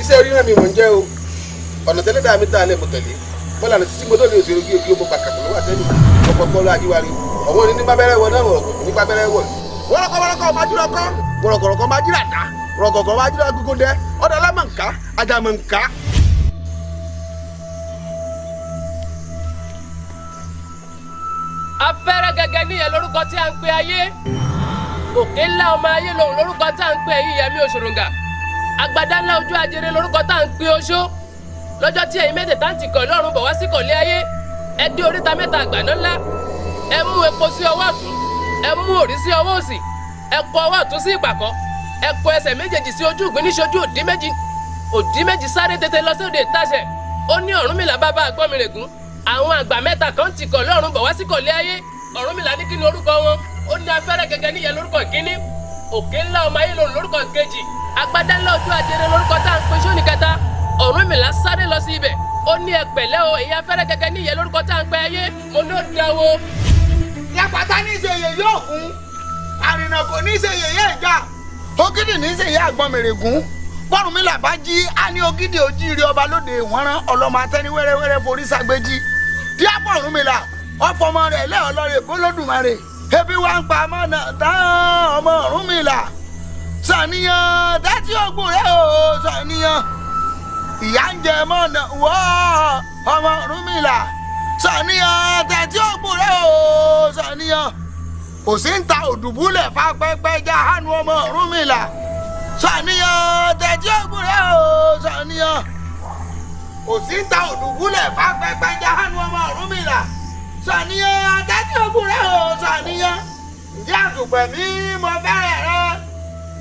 Iṣẹ́ oríran mi mò ń jẹ́ o. Ọ̀nà tẹ́lẹ̀ dá mi tá a lẹ̀ mo tẹ̀lé. Bọ́lá ní títí mo tó lè òṣèré ojú ojú mo pàkàtà lọ́wọ́ àtẹ́nu. Ọ̀pọ̀ lọ ajíwárí. Ọ̀wọ́n ní nípa bẹ́rẹ̀ wọ náà wọ̀ nípa bẹ́rẹ̀ wọ̀. Wọ́rọ́kọ́ wọ́rọ́kọ́ máa jùlọ kọ́. Wọ̀rọ̀kọ̀rọ̀kọ́ máa jìrà dá. Wọ̀rọ̀kọ̀rọ̀ máa jìrà gógó dẹ́. Ọ̀dọ̀ alámọ̀ǹká, ajàmọ̀ǹká. Afẹ́rẹ́ gẹ́gẹ́ níyẹn lórúkọ tí a ń pe ayé. Òkè ńlá ọmọ ayé lòun lórúkọ tá à ń pe ẹ̀yìn ìyàmí Òṣòròǹgà. Agbada ńlá ojú ajere lórúkọ tá à ń pe oṣó. Lọ́jọ́ tí ẹ̀yin mẹ́tẹ̀ẹ̀ta ń tìkọ̀ lọ́rùn bọ̀ wá sí kọ̀lé ayé, ẹ dé oríta mẹ́ta àgbàná ńlá. Ẹ mú epo sí ọwọ́ ọ̀tún, ẹ mú òrí sí ọwọ́ òsì, ẹ kọ ọwọ́ ọ̀tún sí ìpàkọ́, ẹ kọ ẹsẹ̀ méjèèjì sí ojú ìgbín níṣojú òdí méjì. Òdí méjì sáré tètè lọ sóde ìtaṣẹ̀. Ó ní Ọ̀rúnmìlà bàbá àgbọ̀mìrègún. Àwọn àgbà mẹ́ta kan ti kọ̀ lọ́rùn bọ̀ wá sí kọ̀lé ayé. Ọ̀rúnmìlà ní kí ni orúkọ wọn? Ó ní afẹ́rẹ́ gẹ́gẹ́ níyẹn lórúkọ ìkíní. Òkè ńlá ọmọ ayé lòun lórúkọ ìkejì. Agbádá ńlá ojú ajere lórúkọ tá à ń pe sóní kẹta. Ọ̀rúnmìlà sáré lọ sí ibẹ̀. Ó ní ẹ pẹ̀lẹ́ o, èyí afẹ́rẹ́ gẹ́gẹ́ níyẹn lórúkọ tá à ń pe ayé. Mo ní ó dáwó. Lápáta ní í ṣe yèyé òkun, àrìnà kò ní í ṣe yèyé ìjà, ògidì ní í ṣe yèyé àgbọnmìrègún. Bọ́rùnmìlà bá jí, á ní ògidì ojíire ọba lóde ìwọ́nrán ọlọ́mọ atẹ́ni wẹ́rẹ́wẹ́rẹ́ forí ságbéjì. Díàpọ̀ Ọ̀rúnmìlà ọ̀fọ̀mọ rẹ̀ lẹ́ ọlọ́rẹ̀ bólódùmarè. Ebi wa ń pa mọ́nà tán ọmọ Ọ̀rúnmìlà. Sàníyàn dátí ògùn rẹ̀ o sàníyàn. Ìyá ń jẹ mọ́nà wọ́ ọmọ Ọ̀rúnmìlà. Sàníyàn dátí ògùn rẹ̀ o sàníyàn. Kò sí ń ta òdùbúlẹ̀ fápẹ́pẹ́ jáhánu ọmọ Ọ̀rúnmìlà. Sàníyàn dátí ògùn rẹ̀ o sàníyàn. Kò sí ń ta òdùbúlẹ̀ fápẹ́pẹ́ jáhánu ọmọ Ọ̀rúnmìlà. Sàníyàn dátí ògùn rẹ̀ o sàníyàn. Ǹjẹ́ àtùpẹ̀ mi mo fẹ́rẹ̀ rẹ?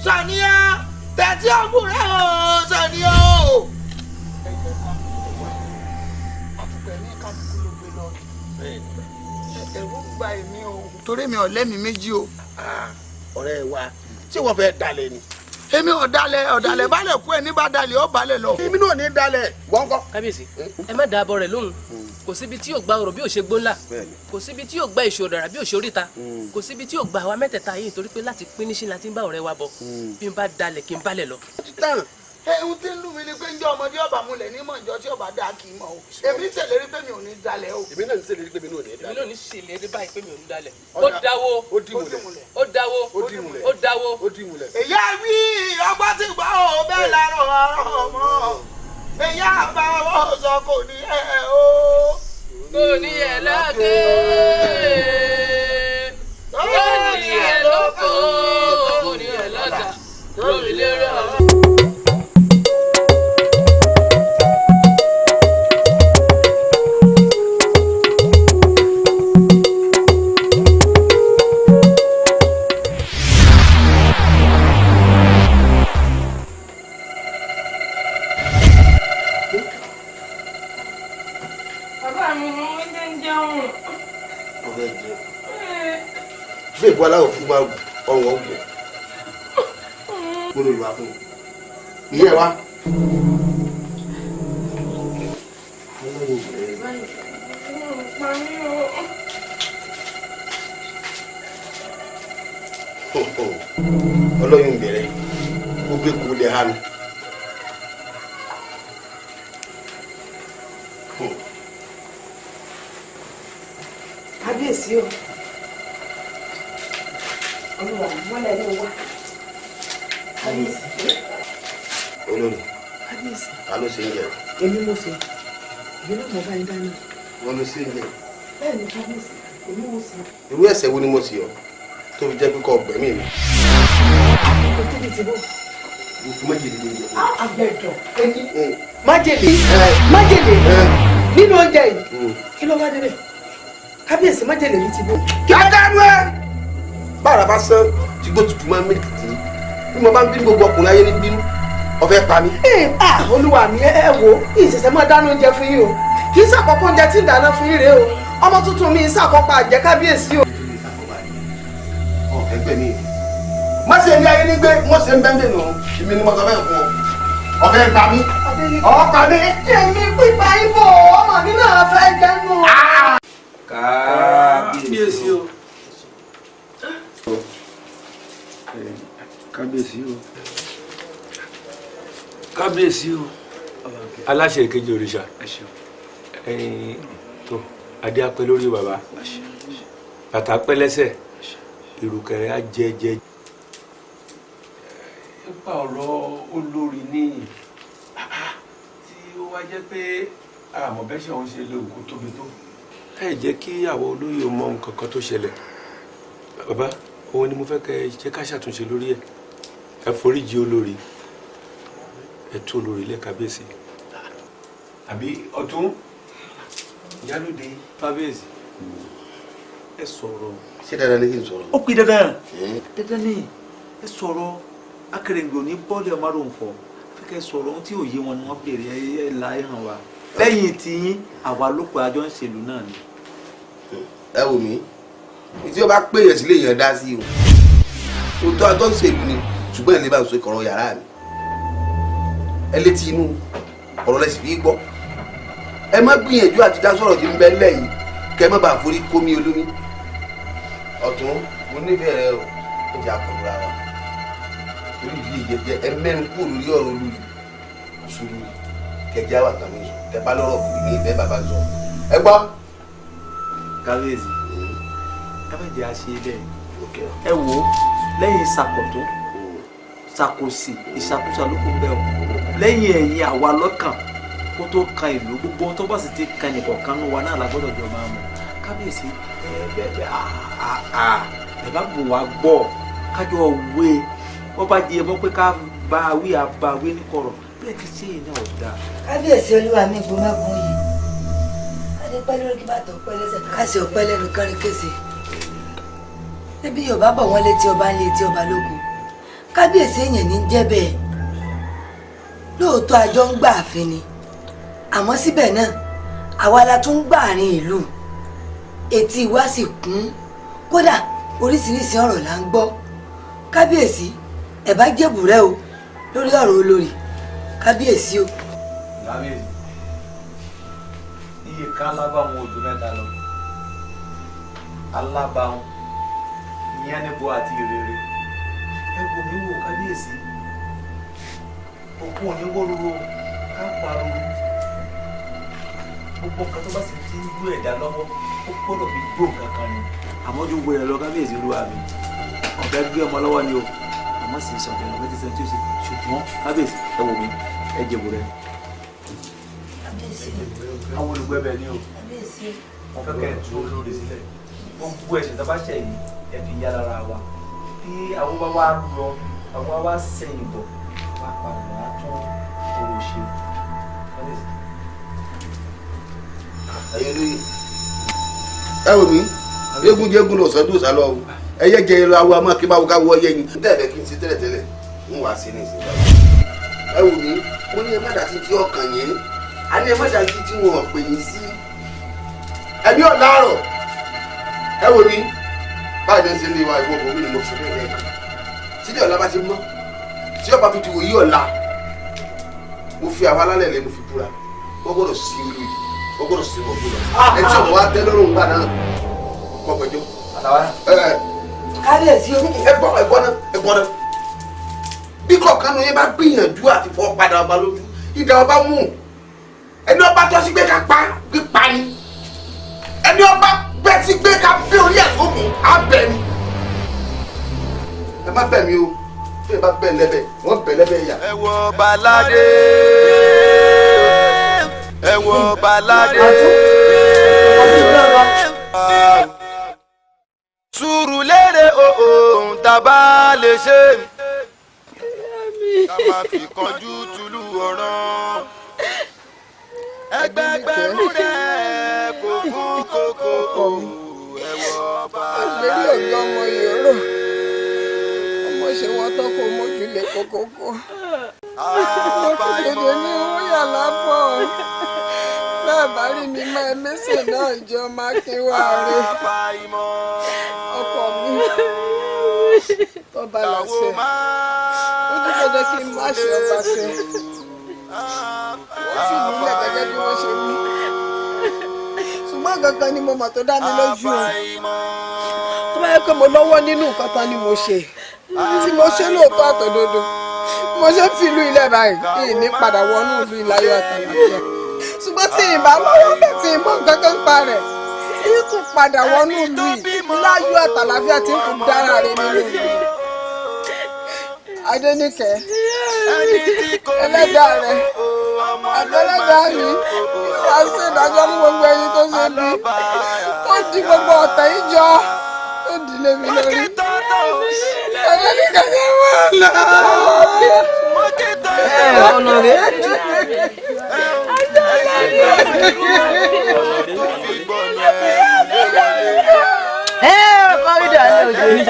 Sàníyàn tẹ̀tí ògùn rẹ̀ o sàníyàn o. Àtùpẹ̀ mi kálukú ló gbé lọ. Ẹ̀rù ń gba èmi o. Torí mi ò lẹ́mìí méjì o. Ọ̀rẹ́ wa, ṣé wọ́n fẹ́ dalẹ̀ ni? Èmi ò dalẹ̀, ọ̀dàlẹ̀ balẹ̀ kú ẹ̀ ní bá dalẹ̀ ó balẹ̀ lọ. Èmi náà ní dalẹ̀ wọ́n kọ́. Kábíyèsí, ẹ má da abọ́ rẹ̀ lóhùn. Kò síbi tí yóò gba ọ̀rọ̀ bí ò ṣe gbóńlà. Kò síbi tí yóò gba ìṣòro dàrà bí ò ṣe oríta. Kò síbi tí yóò gba àwa mẹ́tẹ̀ẹ̀ta yìí torí pé láti pín níṣẹ́ la ti ń bá ọ̀rẹ́ wa bọ̀. Bí n bá dalẹ̀ kí n balẹ̀ lọ. Ehun tí ń lù mí ni pé njẹ́ ọmọdé ọba múlẹ̀ ní mọ̀ njọ́ tí ọba dáa kì í mọ̀ o. Èmi ń ṣèlérí pé mi ò ní dalẹ̀ o. Èmi náà ń ṣèlérí pé mi ò ní dalẹ̀. Èmi náà ń ṣèlérí báyìí pé mi ò ní dalẹ̀. Ó dáwó. Ó dì múlẹ̀. Ó dáwó. Ó dì múlẹ̀. Ó dáwó. Ó dì múlẹ̀. Èyí á wí ọgbọ́n tí gbọ́ ò bẹ́ẹ̀ lárọ̀ àrọ̀ ọmọ. Èyí á bá wọ́n sọ kò ní ẹ̀ o. Kò ní ẹ̀ lágé. Kò ní ẹ̀ lóko. Kò ní ẹ̀ lọ́jà. Lómi lérò ọ̀rọ̀. Fún ìbú aláwọ̀ fún máa ọrùn ọ̀gbọ̀n mo lè wà fún un ìyẹ́ wa. Ọlọ́yún bẹ̀rẹ̀ ó gbé kú lè hánu. Kábíyèsí o. Olúwa wọn lẹ ní wá. Kábíyèsí. Olórí. Kábíyèsí. Ta ló ṣe ń jẹ? Èmi mo ṣe. Èmi náà mo bá yín dáná. Wọ́n ló ṣe ń jẹ. Bẹ́ẹ̀ni kábíyèsí, èmi mo ṣe. Irú ẹ̀ṣẹ̀ wo ni mo ṣe ọ́ tó fi jẹ́ pé kó gbẹ̀mí mi? Òtítì ti bò. Mo fi májèlé ní oúnjẹ. Àgbẹ̀dọ̀ èmi. Májèlé. Májèlé. Nínú oúnjẹ yìí. Kí ló wá débẹ̀? Kábíyèsí májèlé mi ti bò. Kíákárú ẹ! Bára bá sán tí gbó tutù máa ń mílíkì tì í. Bí mo bá ń bínú gbogbo ọkùnrin ayé ní bínú, ó fẹ́ pa mí. Olúwa mi ẹ wo, ìṣẹ̀ṣẹ̀ máa dáná oúnjẹ fún yín o. Kì í ṣàkọ́kọ́ oúnjẹ tí ń dáná fún yín rèé o. Ọmọ tuntun mi ń ṣàkọ́kọ́ àjẹ́ kábíyèsí o. Ẹgbẹ́ mi. Má ṣe ní ayé ní gbé, wọ́n ṣe ń bẹ́ẹ̀ nù. Èmi ni mo sọ bẹ́ẹ̀ fún ọ. Ọ̀fẹ́ pa mí. Ọ̀pá mi. Èmi pípa ibo ọmọ mi náà fẹ́ jẹ́nu. Kábíyèsí o. Kábíyèsí o. Kábíyèsí o, aláṣẹ ìkejì òrìṣà, ẹyin tó adé apẹ lórí bàbá, bàtà pẹ́ lẹ́sẹ̀, ìrùkẹ̀rẹ̀ á jẹ jẹ. Nípa ọ̀rọ̀ olórí ní tí ó wá jẹ́ pé àmọ̀bẹ́sẹ̀ òun ṣe lè kó tóbi tó. Ẹ jẹ́ kí àwọn olóyè mọ nǹkan kan tó ṣẹlẹ̀. Bàbá, òun ni mo fẹ́ kẹ́ ẹ jẹ́ ká ṣàtúnṣe lórí ẹ̀. Ẹ foríjì olórí, ẹ tú olórí ilé kábíyèsí. Àbí ọ̀tún ìyálóde. Kábíyèsí, ẹ sọ̀rọ̀. Ṣé dandan ni kí n sọ̀rọ̀? Ó pin dandan. Dandan ni ẹ sọ̀rọ̀. Akèrèǹgbè ò ní bọ́ọ̀lì ọmọ rò ń fọ. Fẹ́ kẹ́ sọ̀rọ̀ ohun tí ò yé wọn ni wọ́n béèrè, ẹ la ẹ hàn wá. Lẹ́yìn tiyín, àwa ló pẹ́ àjọ ń ṣèlú náà ni. Ẹ wò mí, tí ó bá pè yẹn sílé yẹn dá sí o. Òótọ́ àjọ ń ṣèlú ni, ṣùgbọ́n ẹ̀ lè bá ń sọ ìkọ̀rọ̀ yàrá mi. Ẹ létí inú ọ̀rọ̀ lẹ́sìn fi gbọ́. Ẹ má gbìyànjú àti dá sọ̀rọ̀ tí ń bẹ lẹ́yìn kẹ́ ẹ má bàa forí kómi olómi. Ọ̀tún, mo nífẹ̀ẹ́ rẹ o, ó jẹ́ àkọlùra wa. Torí ìdílé jẹjẹ ẹ mẹ́rin kúrò lórí ọ̀rọ̀ olórí sùúrù kẹjẹ àwọn àtàwọn èso tẹ bá lọ́rọ̀ kùrì ní ìfẹ́ bàbá sọ. Ẹ gbọ́. Kábíyèsí, ẹ má jẹ́ àṣe bẹ́ẹ̀. Ẹ wò ó, lẹ́yìn ìṣàkọ̀tún ṣàkóso ìṣàkóso àlòkù ń bẹ o. Lẹ́yìn ẹ̀yìn àwa lọ́kàn kó tó kan ìlú, gbogbo ohun tó bá sì ti kan nìkọ̀ọ̀kan nù wa náà la gbọ́dọ̀ jọ máa mọ̀. Kábíyèsí, ẹ bẹ́ẹ̀ ẹ bá bùn wá gbọ́ kájọ wé wọ́n bá jẹ mọ́ pé ká bá wí àbá wí ní kọ̀rọ̀ bẹ́ẹ̀ ti ṣe iná ọ̀dà. Kábíyèsí olúwa mi gbọmọkùn yìí, adépẹ́ lórí kí bàtà ọpẹ́ lẹ́sẹ̀ káṣí ọpẹ́ lẹ́nu kánrin kése. Níbi Yorùbá bọ̀ wọ́n létí ọba létí ọba lóko. Kábíyèsí èèyàn ní jẹ́ bẹ́ẹ̀. Lóòótọ́ àjọ ń gbà àfin ni, àmọ́ síbẹ̀ náà àwa la tún ń gbà àárín ìlú. Etí wa sì kún, kódà oríṣiríṣi ọ̀rọ̀ là ń gbọ́. Kábíyèsí, ẹ bá jẹ̀bù rẹ o lórí ọ̀rọ̀ olórí. Kábíyèsí o. Kábíyèsí, iye kan alábàáwọn ojú mẹ́ta lọ. Alábàáwọn ìyẹn níbo àti ìrere. Ẹ wò mí wò kábíyèsí, òkun òní wó ruru ká paruru. Gbogbo nǹkan tó bá sì ti ń gbó ẹ̀dá lọ́wọ́, ó gbọ́dọ̀ fi gbó nǹkan kan ni. Àmọ́ ojú wo rẹ̀ lọ kábíyèsí olúwa mi, ọ̀bẹ gbé ọmọ lọ́wọ́ ni o, àmọ́ sì sọ̀bẹ̀ lọ́wọ́ ti sẹ́ni tí ó ṣe. Ṣùgbọ́n kábíyèsí, ẹ wò mí, ẹ jẹ̀bù rẹ. Kábíyèsí. Àwọn olùgbẹ́bẹ̀ ni o. Kábíyèsí. Wọ́n fẹ́ kẹ́ ẹ̀ tú olórí sílẹ̀. Gbogbo ẹ̀ṣẹ̀ tó bá ṣẹ̀ yìí, ẹ fi yá lára wa. Bí àwọn bá wá lọ, àwọn bá wá sẹ́yìn bọ̀, wá padà wá tún òrò ṣe. Kábíyèsí. Ẹ̀yin olóyè, ẹ wò mí, eégún jẹ́ eégún lọ sọ́dún òsà lọ o. Ẹyẹ jẹ lọ awo àmọ́ kí bá wo ká wọ ẹyẹ yín. Tẹ́lẹ̀ kí n ṣe tẹ́lẹ̀ tẹ́lẹ̀ ń wá sí ní ìsìn báyìí. Ẹ wò mí, mo ní ẹ má dàtí tí ọkàn yín, a ní ẹ má dàtí tí wọn pè yín sí. Ẹbí ọ̀làrọ̀, ẹ wò mí, báyìí ní ṣe lé wa ìwọ òbí ni mo fi bẹ́ẹ̀ lẹ́ẹ̀kan. Tíjọ́ ọ̀la bá ti mọ́, tí ọba fi ti wòye ọ̀la, mo fi àwọn alálẹ̀ lé mo fi búra, wọ́n gbọ́dọ̀ sí ìlú yìí, wọ́n gbọ́dọ̀ sí wọn búra. Ẹ tí ọmọ wa tẹ́ lọ́rùn gbà náà kọ́ pẹ̀jọ́. Kábíyèsí o. Ẹ gbọ́, ẹ gbọ́ náà, ẹ gbọ́ náà. Bí kọ̀ọ̀kan ní yín bá gbìyànjú àti fọ́ padà ọba lójú, ìdá ọba mú. Ẹni ọba tọ́ sí gbé ká pa, pípa ni. Ẹni ọba bẹ́ sí gbé ká bẹ́ orí ẹ̀sùn á bẹ̀ ni. Ẹ má bẹ̀ mí o, bí ẹ bá bẹ̀ lẹ́bẹ̀, wọ́n bẹ̀ lẹ́bẹ̀ yà. Ẹ wọ balade, ẹ wọ balade. Sùúrù lérè ohun tá a bá lè ṣe. Ká má fi kánjú tulu ọ̀ràn. Ẹgbẹgbẹ̀rún rẹ̀ kò kún kókó. Ẹ wọ Àgbèrè ọ̀gá ọmọ yòóró ọmọ ṣe wọn tán kó mójúlé kókókó. Mo fi dèdè ní owó yà lápọ̀ bẹ́ẹ̀ bá rí mi mọ́ ẹmẹ́sẹ̀ náà jọ mákínwá rẹ̀ ọkọ mi tọ́ba làṣẹ ó ní dandan kí n má ṣe ọba ṣe wọ́n sì nílẹ̀ gẹ́gẹ́ bí wọ́n ṣe wí, ṣùgbọ́n gangan ni mo mọ̀ tó dá mi lójú o. Tó bá yẹ pé mo lọ́wọ́ nínú nǹkan tán ni mo ṣe, tí mo ṣe lóòótọ́ àtòdodo, Mo ṣe ń fi ìlú ilẹ̀ báyìí, ìní padà wọnú ìlú ìláyọ̀ àtàlàfíà. Ṣùgbọ́n tí ìbá lọ́wọ́ bẹ̀ tí ìmọ̀ nǹkan kan pa rẹ̀, yìí tún padà wọnú ìlú yìí láyọ̀ àtàlàfíà tí ń kún dára rẹ̀ nínú ìlú. Adéníkẹ́, ẹlẹ́dàá rẹ̀, àtẹlẹ́dàá mi, wàá ṣèdájọ́ fún gbogbo ẹyin tó ṣe bí, tó di gbogbo ọ̀tẹ̀ yìí jọ, tó di lé mi lórí. Adéníkẹ́ ṣe wọ́n lọ. Ọ̀nà rẹ̀. Ẹ kọ́rídà ní òjò.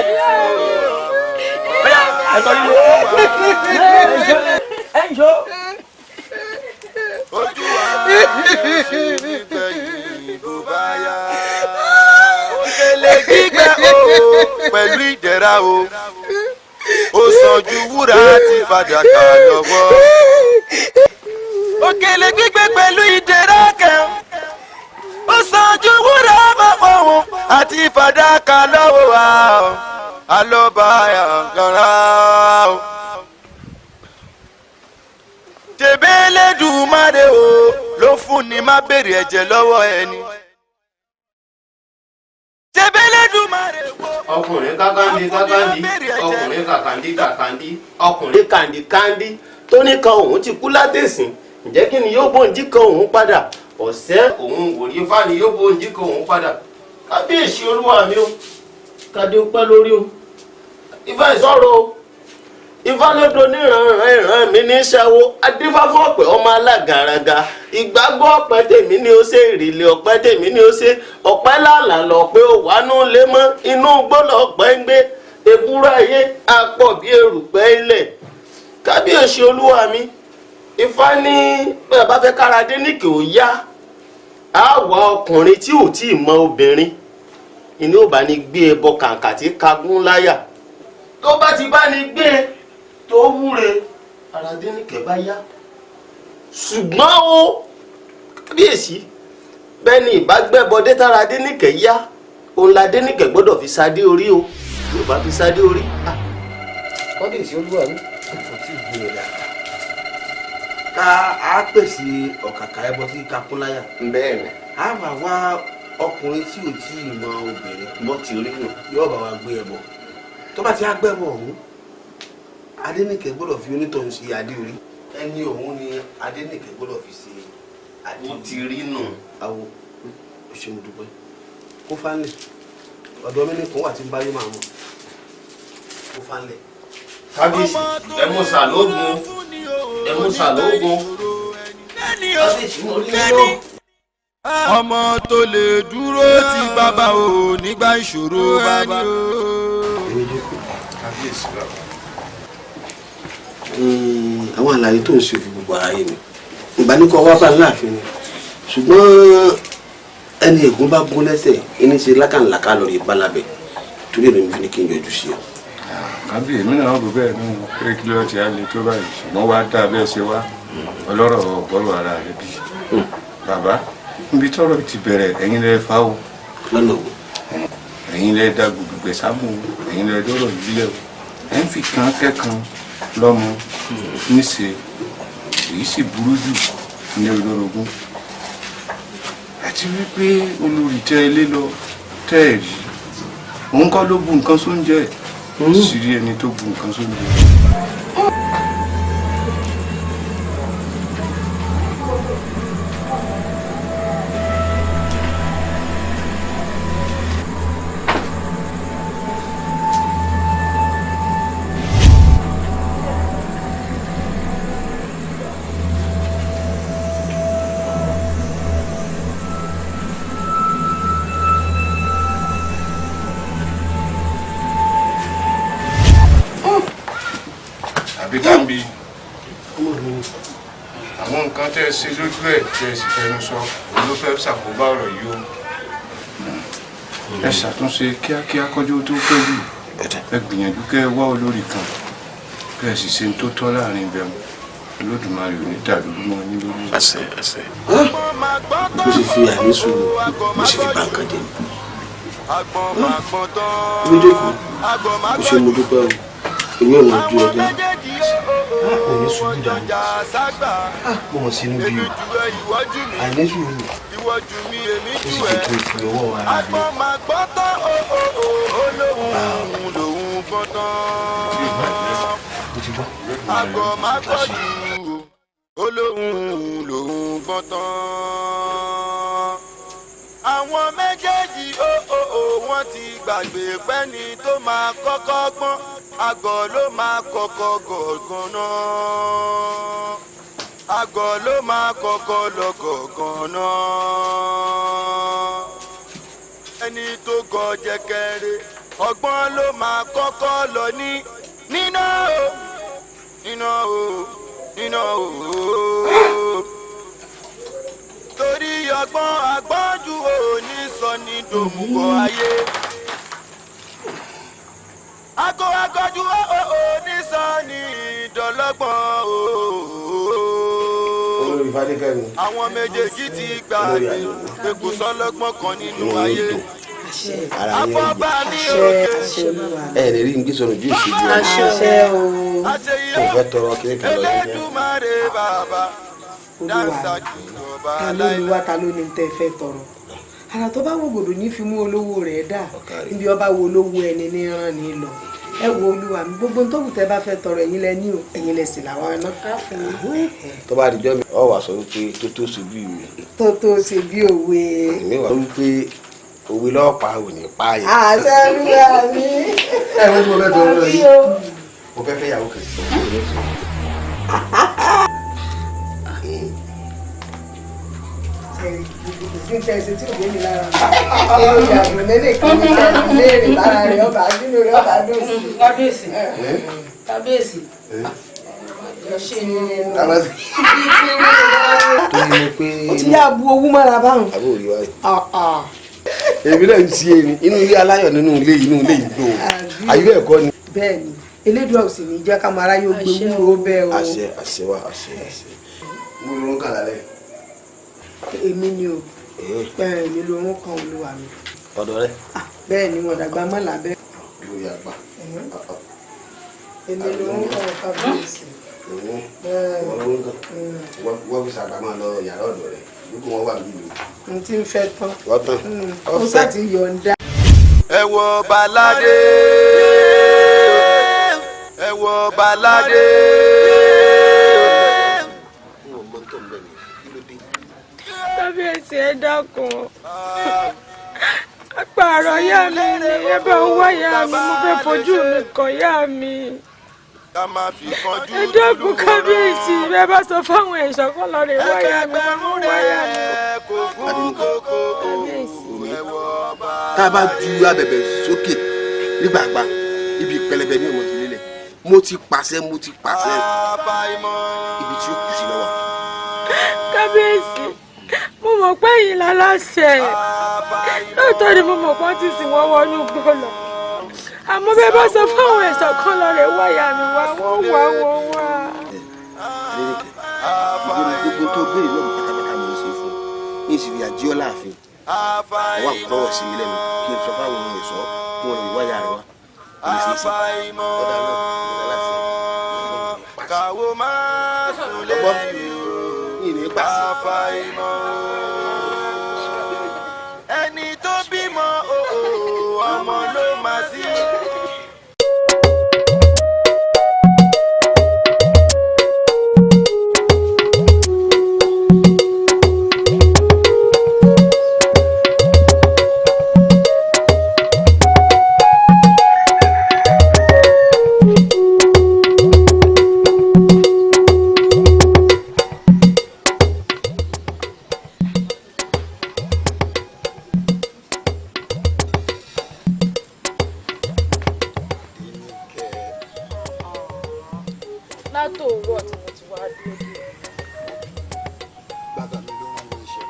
Ẹ ń jọ. Ojú wa ṣe nígbẹ̀yìn bó bá yá. Òkèlè gbígbẹ o pẹ̀lú ìdẹ̀ra o. Ó sàn ju wúrà àti fàdákà lọ́wọ́. Òkèlè gbígbẹ pẹ̀lú ìdẹ̀ra kẹ̀. Ó sàn ju wúrà mọ́mọ́ òun àti fàdákà lọ́wọ́ wa. Alọ́ba àgàrà o. Tẹ̀bẹ́lẹ́dùmarè o ló fún ni má béèrè ẹ̀jẹ̀ lọ́wọ́ ẹni. Tẹ̀bẹ́lẹ́dùmarè wo. Ọkùnrin kákándí kákándí, ọkùnrin kàkàndí kàkàndí, ọkùnrin kàndí kàndí tó ní kan òun ti kú látẹ̀sìn. Ǹjẹ́ kí ni yóò bóńjí kan òun padà? Ọ̀sẹ́ òun wòlíì fá ni yóò bóńjí kan òun padà. Kábíyèsí olúwa mi o, kádé ó pẹ́ lórí o. Ifá ìsọ̀rọ̀ o. Ifá lódò níranran ìran mi ní ṣàwó adífá fún ọ̀pẹ ọmọ alágàràgà ìgbàgbọ́ ọ̀pẹ tèmi ni ó ṣe ìrìlẹ̀ ọ̀pẹ tèmi ni ó ṣe ọ̀pẹ làlà lọ̀pẹ ò wánú lé mọ́ inú gbọ́dọ̀ ọ̀pẹ ń gbé ebúrú ayé apọ̀ bí erùpẹ̀ ilẹ̀. Kábíyèsí olúwa mi, Ifá ní bẹ́ẹ̀ bá fẹ́ kára dé ní kì ó yá á wá ọkùnrin tí ò tí ì mọ obìnrin inú ò bá ní gbé ẹbọ kàǹkà tí kagún láyà tó bá ti bá ní gbé e tó wúre ara Adéníkẹ́ bá yá. Ṣùgbọ́n o kábíyèsí, bẹ́ẹ̀ ni ìbágbẹ́bọdé tára Adéníkẹ́ yá òun la Adéníkẹ́ gbọ́dọ̀ fi sadé orí o yóò bá fi sadé orí. Kábíyèsí olúwa mi, kò tí ì gbé e dà. Ká a pèsè ọ̀kàkà ẹbọ sí kakúnláyà. Bẹ́ẹ̀ ni. A wà wá ọkùnrin tí ò tí ì mọ obìnrin. Bó ti rí nù. Yóò bá wa gbé ẹbọ. Tó bá ti á gbẹ́bọ ọ̀hún, Adéníkẹ́ gbọ́dọ̀ fi onítọ̀hún ṣe adé orí. Ẹni ọ̀hún ni Adéníkẹ́ gbọ́dọ̀ fi ṣe adé orí. Ó ti rí nù. Awo, ó ṣe mo dúpẹ́. Kó fánlẹ̀. Ọ̀dọ̀ mi ní kò wà tí ń bá yé màá mọ̀. Kó fánlẹ̀. Kábíyèsí, ẹ mú sàlóògùn. Ẹ mú sàlóògùn. Kábíyèsí, mo rí yín o. Ọmọ tó lè dúró ti bàbá o nígbà ìṣòro bàbá. Kábíyèsí bàbá. Àwọn àlàyé tó ń ṣe òfin gbogbo ara yìí ni ìgbà ní kọ́ wá bá láàfin ni, ṣùgbọ́n ẹni ègún bá gún lẹ́sẹ̀ ẹni ṣe lákàlàkà lórí ìbálàbẹ̀ torí èmi fi ní kí n yọjú sí ọ. Kábíyèsí mi náà rò bẹ́ẹ̀ nínú pé kí ló ti á le tó báyìí, ṣùgbọ́n wàá dá bẹ́ẹ̀ ṣe wá ọlọ́rọ̀ ọ̀gbọ́rọ̀ ara rẹ bí. Bàbá, níbi tọ́rọ̀ ti bẹ̀rẹ̀ ẹ̀yin lẹ fà o. Lọ́nà wo? Ẹ̀yin lẹ da gbùgbẹ̀ sámú, ẹ̀yin lẹ dọ́rọ̀ ìbílẹ̀ o. Ẹ̀ ń fi kan kẹ́kan lọ́mọ níṣe èyí sì burú jù ní olórogún. Àti wípé olórí tẹ́ ilé lọ tẹ́ ẹ̀ rí òun kọ́ ló bu nǹkan sóúnjẹ sì rí ẹni tó bu nǹkan sóúnjẹ. Àbí àwọn nǹkan tẹ́ ẹ ṣe lójú ẹ̀ tẹ́ ẹ sì fẹnu sọ òun ló fẹ́ ṣàkóbá ọ̀rọ̀ yìí o. Ẹ ṣàtúnṣe kíákíá kọjú tó pẹ́ jù. Ẹ gbìyànjú kẹ́ ẹ wá olórí kan kẹ́ ẹ sì ṣe tó tọ́ láàrin ibẹ̀ wọn. Olódùmarè ò ní dàlúrú mọ́ yín lórí. Àṣẹ àṣẹ. Bó ṣe fi àìní sùúrù bó ṣe fi bà nǹkan jẹ́ mi. Ibi jókòó, bó ṣe mo dúpẹ́ o, èmi ò mọ̀ ju ọjọ́. Kò ní sùúrù dànù. Mo mọ̀ sínú bí o. Àìní sùúrù. Ó sì fi kí o fi ọwọ́ ara rẹ. Mo ti gbọ́. Àgọ́ má gbọ́ jù olóhùn lòún gbọ́n tán. Àwọn méjèèjì ó wọ́n ti gbàgbé pẹ́ni tó máa kọ́kọ́ gbọ́n àgọ́ ló máa kọ́kọ́ gọ̀ọ̀gàn náà. Àgọ́ ló máa kọ́kọ́ lọ gọ̀ọ̀gàn náà. Ẹni tó gọ̀ jẹkẹrẹ ọgbọ́n ló máa kọ́kọ́ lọ ní níná o níná o níná o. Torí ọgbọ́n àgbọ́njú ò ní sọ ní dòmùgọ̀ ayé. Àgọ́ àgọ́jú ò ní sọ ní ìdọ̀lọ́gbọ̀n o. Olórí Fadékẹ́mi. Àwọn méjèèjì ti gbàgbé pé kò sọ́lọ́gbọ́n kan nínú ayé. Àfọ̀bá ní òkè. Ẹ lè rí ngbé sọ̀rọ̀ bí òṣèlú Àṣẹ o. Kò fẹ́ tọrọ kí kan lọ yẹn. Elédùmarè bàbá. Olúwa ta ló ní wá ta ló ní tẹ́ fẹ́ tọrọ. Àrà tó bá wògòdò ní fi mú olówó rẹ̀ dà níbi ọba wo olówó ẹni ní ràn ní lọ. Ẹ wo olúwa mi gbogbo tó wù tẹ́ bá fẹ́ tọrọ ẹ̀yin lẹ ní o ẹ̀yin lẹ sì làwọn náà. Tó bá dijọ́ mi ọ wà sọ wípé tó tó ṣe bí òwe. Tó tó ṣe bí òwe. Èmi wà wípé òwe lọ́pàá ò ní pààyàn. Àṣẹ olúwa mi. Ẹ wọ́n tí mo fẹ́ tọrọ yìí mo fẹ́ fẹ́ yàwó kan. Tẹ̀sí tí ò gbé mi lára mi. Èrò ìyàgò lélẹ̀ kí ní kẹ́mi léèrè lára rẹ̀ ọba nínú rẹ̀ ọba dùn sí. Kábíyèsí. Kábíyèsí. Torí mo pé. Ó ti yá bu owó mọ́ra báwọn. Àbúrò rí wáyé. Èmi náà ń ṣe é inú ilé aláyọ̀ nínú ilé inú ilé ìgbò. Àyè ẹ̀kọ́ ni. Bẹ́ẹ̀ni, Elédùà ò sì ní jẹ́ ká máa ráyè ó gbé wúro bẹ́ẹ̀ o. Àṣẹ àṣẹ wa àṣẹ àṣẹ. Mo ló ń kà lálẹ́. Èmi ni o. Èmi ló ń kan olúwa mi. Ọ̀dọ̀ rẹ. Bẹ́ẹ̀ ni wọn dàgbà mọ́ lábẹ́. Lórí àgbà. Èmi ló ń kan kábíyèsí. Wọ́n fi sàgbà máa lọ yàrá ọ̀dọ̀ rẹ̀. Gbogbo wọn wà nílùú. N ti ń fẹ́ tán. Wọ́n tán. Ó sá ti yọ̀ǹda. Ẹ wo Baládé. Ẹ wo Baládé. Kábíyèsí ẹ dákun. Àpààrọ̀ ìyá mi ni ẹ bá ń wá ìyá mi, mo fẹ́ fojú mi kàn ìyá mi. Ẹ dákun kábíyèsí, ẹ bá sọ fáwọn ẹ̀ṣọ́ kan lọ rè wá ìyá mi, mo wá ìyá mi. Tá a bá ju abẹ̀bẹ̀ sókè nígbàgbà ibi pẹlẹbẹ ní ọmọ tó lélẹ̀ mo ti pàṣẹ ibi tí ó kù sí lọ́wọ́. Kábíyèsí, mo mọ̀ pé yìí láláṣẹ lóòótọ́ ni mo mọ̀ pé wọ́n ti sìn wọ́n wọnú igbó lọ àmọ́ bẹ́ẹ̀ bá sọ fáwọn ẹ̀ṣọ́ kan lọ rẹ̀ wá ìyá mi wá wọ́n wá wọ́n wá. Gbogbo tó béèrè lọ́mọ pátápátá mo ń ṣe fún un ní ìsìnkú àjíọ́ láàfin ọwọ́ àkọ́rọ̀ sí mi lẹ́nu kí n sọ fáwọn ohun ẹ̀ṣọ́ kí wọ́n lọ ìwáyà rẹ wá kò lè ṣeé ṣe ọ̀dà náà ìrẹ̀lẹ̀ láti ọgbọ́n ìrìn pàṣẹ. Ẹni tó bímọ ọmọ ló máa sí. Látòwúrọ̀ tí mo ti wá dúró dé. Bàbá mi ló rán mi iṣẹ́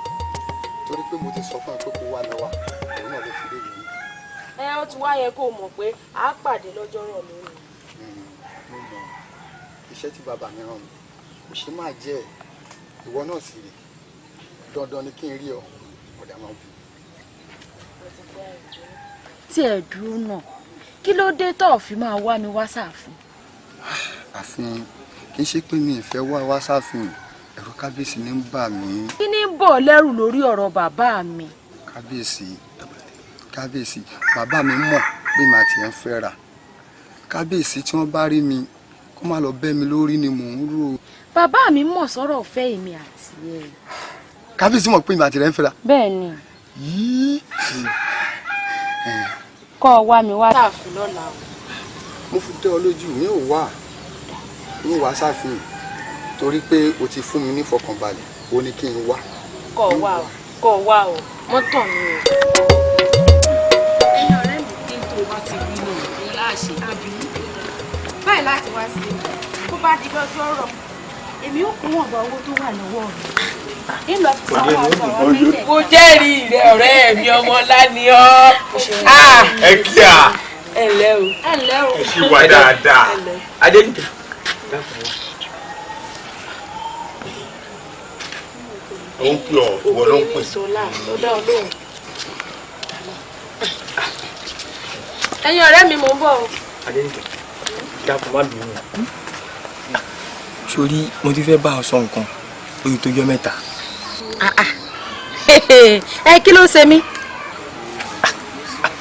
torí pé mo ti sọ fún ẹ pé kó wá lọ wá òun náà ló fi lé mi. Ẹ ó ti wá yẹ kó o mọ̀ pé a pàdé lọ́jọ́ rọ̀ lónìí. Mo mọ iṣẹ́ tí bàbá mi rán mi kò ṣe máa jẹ́ ìwọ náà sì rè dandan ni kí n rí ọ ọ̀dà máa bù. Tí ẹ dúró náà kí ló dé tó fi máa wá mi wá sáàfin. Àfin Kì í ṣe pé mi ìfẹ́ wá wá sáfihàn, ẹ̀rù kábíyèsí ní ń bà mí. Kí ni ń bọ̀ lẹ́rù lórí ọ̀rọ̀ bàbá mi? Kábíyèsí, kábíyèsí, bàbá mi mọ̀ pé màá tiẹ̀ ń fẹ́ra. Kábíyèsí tí wọ́n bá rí mi kó má lọ bẹ́ mi lórí ni mò ń rò. Bàbá mi mọ̀ sọ́rọ̀ ọ̀fẹ́ èmi àti ẹ̀. Kábíyèsí mọ̀ pé èmi àti rẹ̀ ń fẹ́ra. Bẹ́ẹ̀ ni. Yìí. Kọ́ ọ wá mi wá sáàfin lọ́la o. Mo fi dé ọ lójú, mi ò wá, mi ò wá sáàfin torí pé o ti fún mi ní ìfọkànbalẹ̀, o ní kí n wá. Kọ́ ọ wá o, kọ́ ọ wá o, mọ́tò mi o. Ẹ̀yin ọ̀rẹ́ mi kí n tó bá ti wí náà láàṣẹ. Báyìí láti wá sí i, bó bá di lọ́jọ́ rọ̀, èmi ò kún wọ̀nba owó tó wà lọ́wọ́ mi. Mo jẹ́rìí rẹ ọ̀rẹ́ mi, ọmọ ńlá ni ọ́. Ẹ kí a. Ẹ ǹlẹ́ o. Ẹ ǹlẹ́ o. Ẹ ṣì wà dáadáa. Adéníkẹ́. Ó ń pè ọ́, ìwọ ló ń pè. Ẹ̀yin ọ̀rẹ́ mi, mò ń bọ̀ o. Adéníkẹ́, dákun má bínú. Sórí mo ti fẹ́ bá ọ sọ nǹkan lórí tó jọ́ mẹ́ta. Ẹ kí ló ṣe mí?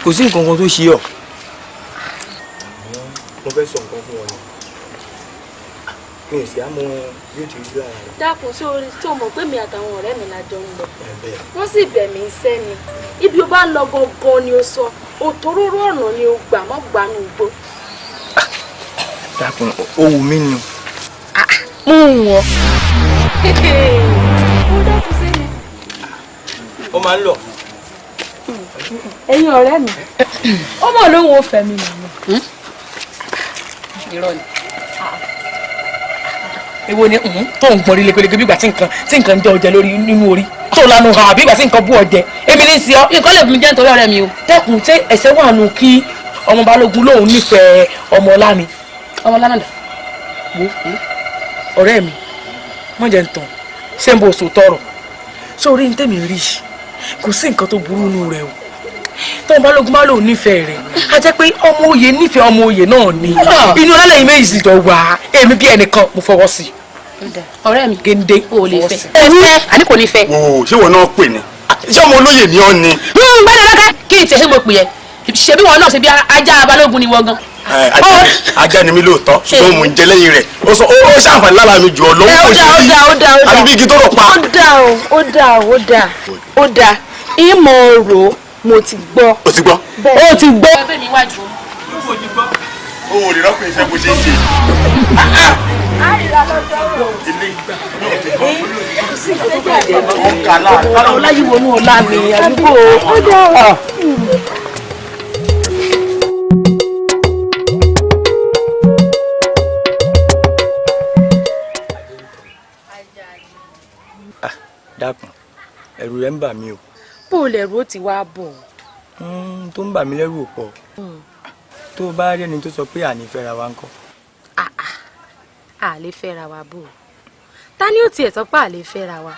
Kò sí nǹkan kan tó ṣe ọ́. Mo fẹ́ sọ nǹkan fún ọ ni. Mi ò sì á mọ bí ó ti rí lára rẹ̀. Dákun, ṣé o tó mọ̀ pé mi àtàwọn ọ̀rẹ́ mi la jọ ń lọ? Wọ́n sì bẹ̀ mí sẹ́ ni. Ibi o bá ń lọ gangan ni o sọ, òtòróró ọ̀nà ni o gbà mọ́ gbanú igbó. Dákun, ó wù mí ni o. Mo ń wọ̀. Ó dákun sí mi. Ó máa ń lọ. Ẹ̀yin ọ̀rẹ́ mi, ó mọ̀ lóhùn ó fẹ́ mi màmá. Irọ́ ni. Èwo ni tó ń gbọ́n rí lekeleke bí ìgbà tí nǹkan ń jẹ ọjẹ lórí nínú orí tó lanu hàn àbí ìgbà tí nǹkan bú ọjẹ èmi ní sí ọ. Nǹkan lè mi jẹ́ nítorí ọ̀rẹ́ mi o. Dẹ́kun, ṣé ẹ̀ṣẹ̀ wà nù kí ọmọ Balógun lòun nífẹ̀ẹ́ ọmọ ọlá ni? Ọmọ ọlá náà dà. Wo ọ̀rẹ́ mi, mọ̀ jẹ́ ń tàn, ṣé n bò sọ tọrọ sórí ní tèmi rí, kò sí nǹkan tó burú nù rẹ o. Tọ́mọ Balógun bá lòun nífẹ̀ẹ́ rẹ̀, a jẹ́ pé ọmọ oyè nífẹ̀ẹ́ ọmọ oyè náà ni. Inú ọlọ́lẹ̀ yìí méjì sì jọ wá, èmi bí ẹnìkan mo fọwọ́ sí i. Ọ̀rẹ́ mi géńdé o lè fẹ́. Ẹ àní kò ní fẹ́. Wo ṣé wọn náà pè ní? Ṣé ọmọ olóyè ni ọ ni? Gbọ́dọ̀ lọ́kẹ́ kí n tiẹ̀ ṣe mo pè ẹ́. Ṣebí wọn náà ṣe bí ajá Balógun ni wọ́n gan. Ajá ni mí lóòótọ́, ṣùgbọ́n mò ń jẹ lẹ́yìn rẹ̀. Ó sọ ó ṣàǹfààní lára mi jù ọ lọ́wọ́ kò sí rí. Àbí bí igi tó rọ̀ pa. Ó dà o, ó dà o, ó dà ó dà. Ìmọ̀ ọ̀rọ̀ mo ti gbọ́. O ti gbọ́? O ti gbọ́. Ẹgbẹ́ mi wájú. O ò lè rọ́pò iṣẹ́ bó ṣe ń ṣe. Ọláyíwọnú ọlá mi àdúgbò. Dákun, ẹ̀rù rẹ̀ ń bà mí o. Bó o lẹ̀rù ó ti wá bọ̀. Tó ń bà mí lẹ́rù ò pọ̀. Tó o bá rí ẹni tó sọ pé àní fẹ́ra wa ńkọ́. A lè fẹ́ra wa bò ó. Ta ni ó tiẹ̀ sọ pé a lè fẹ́ra wa?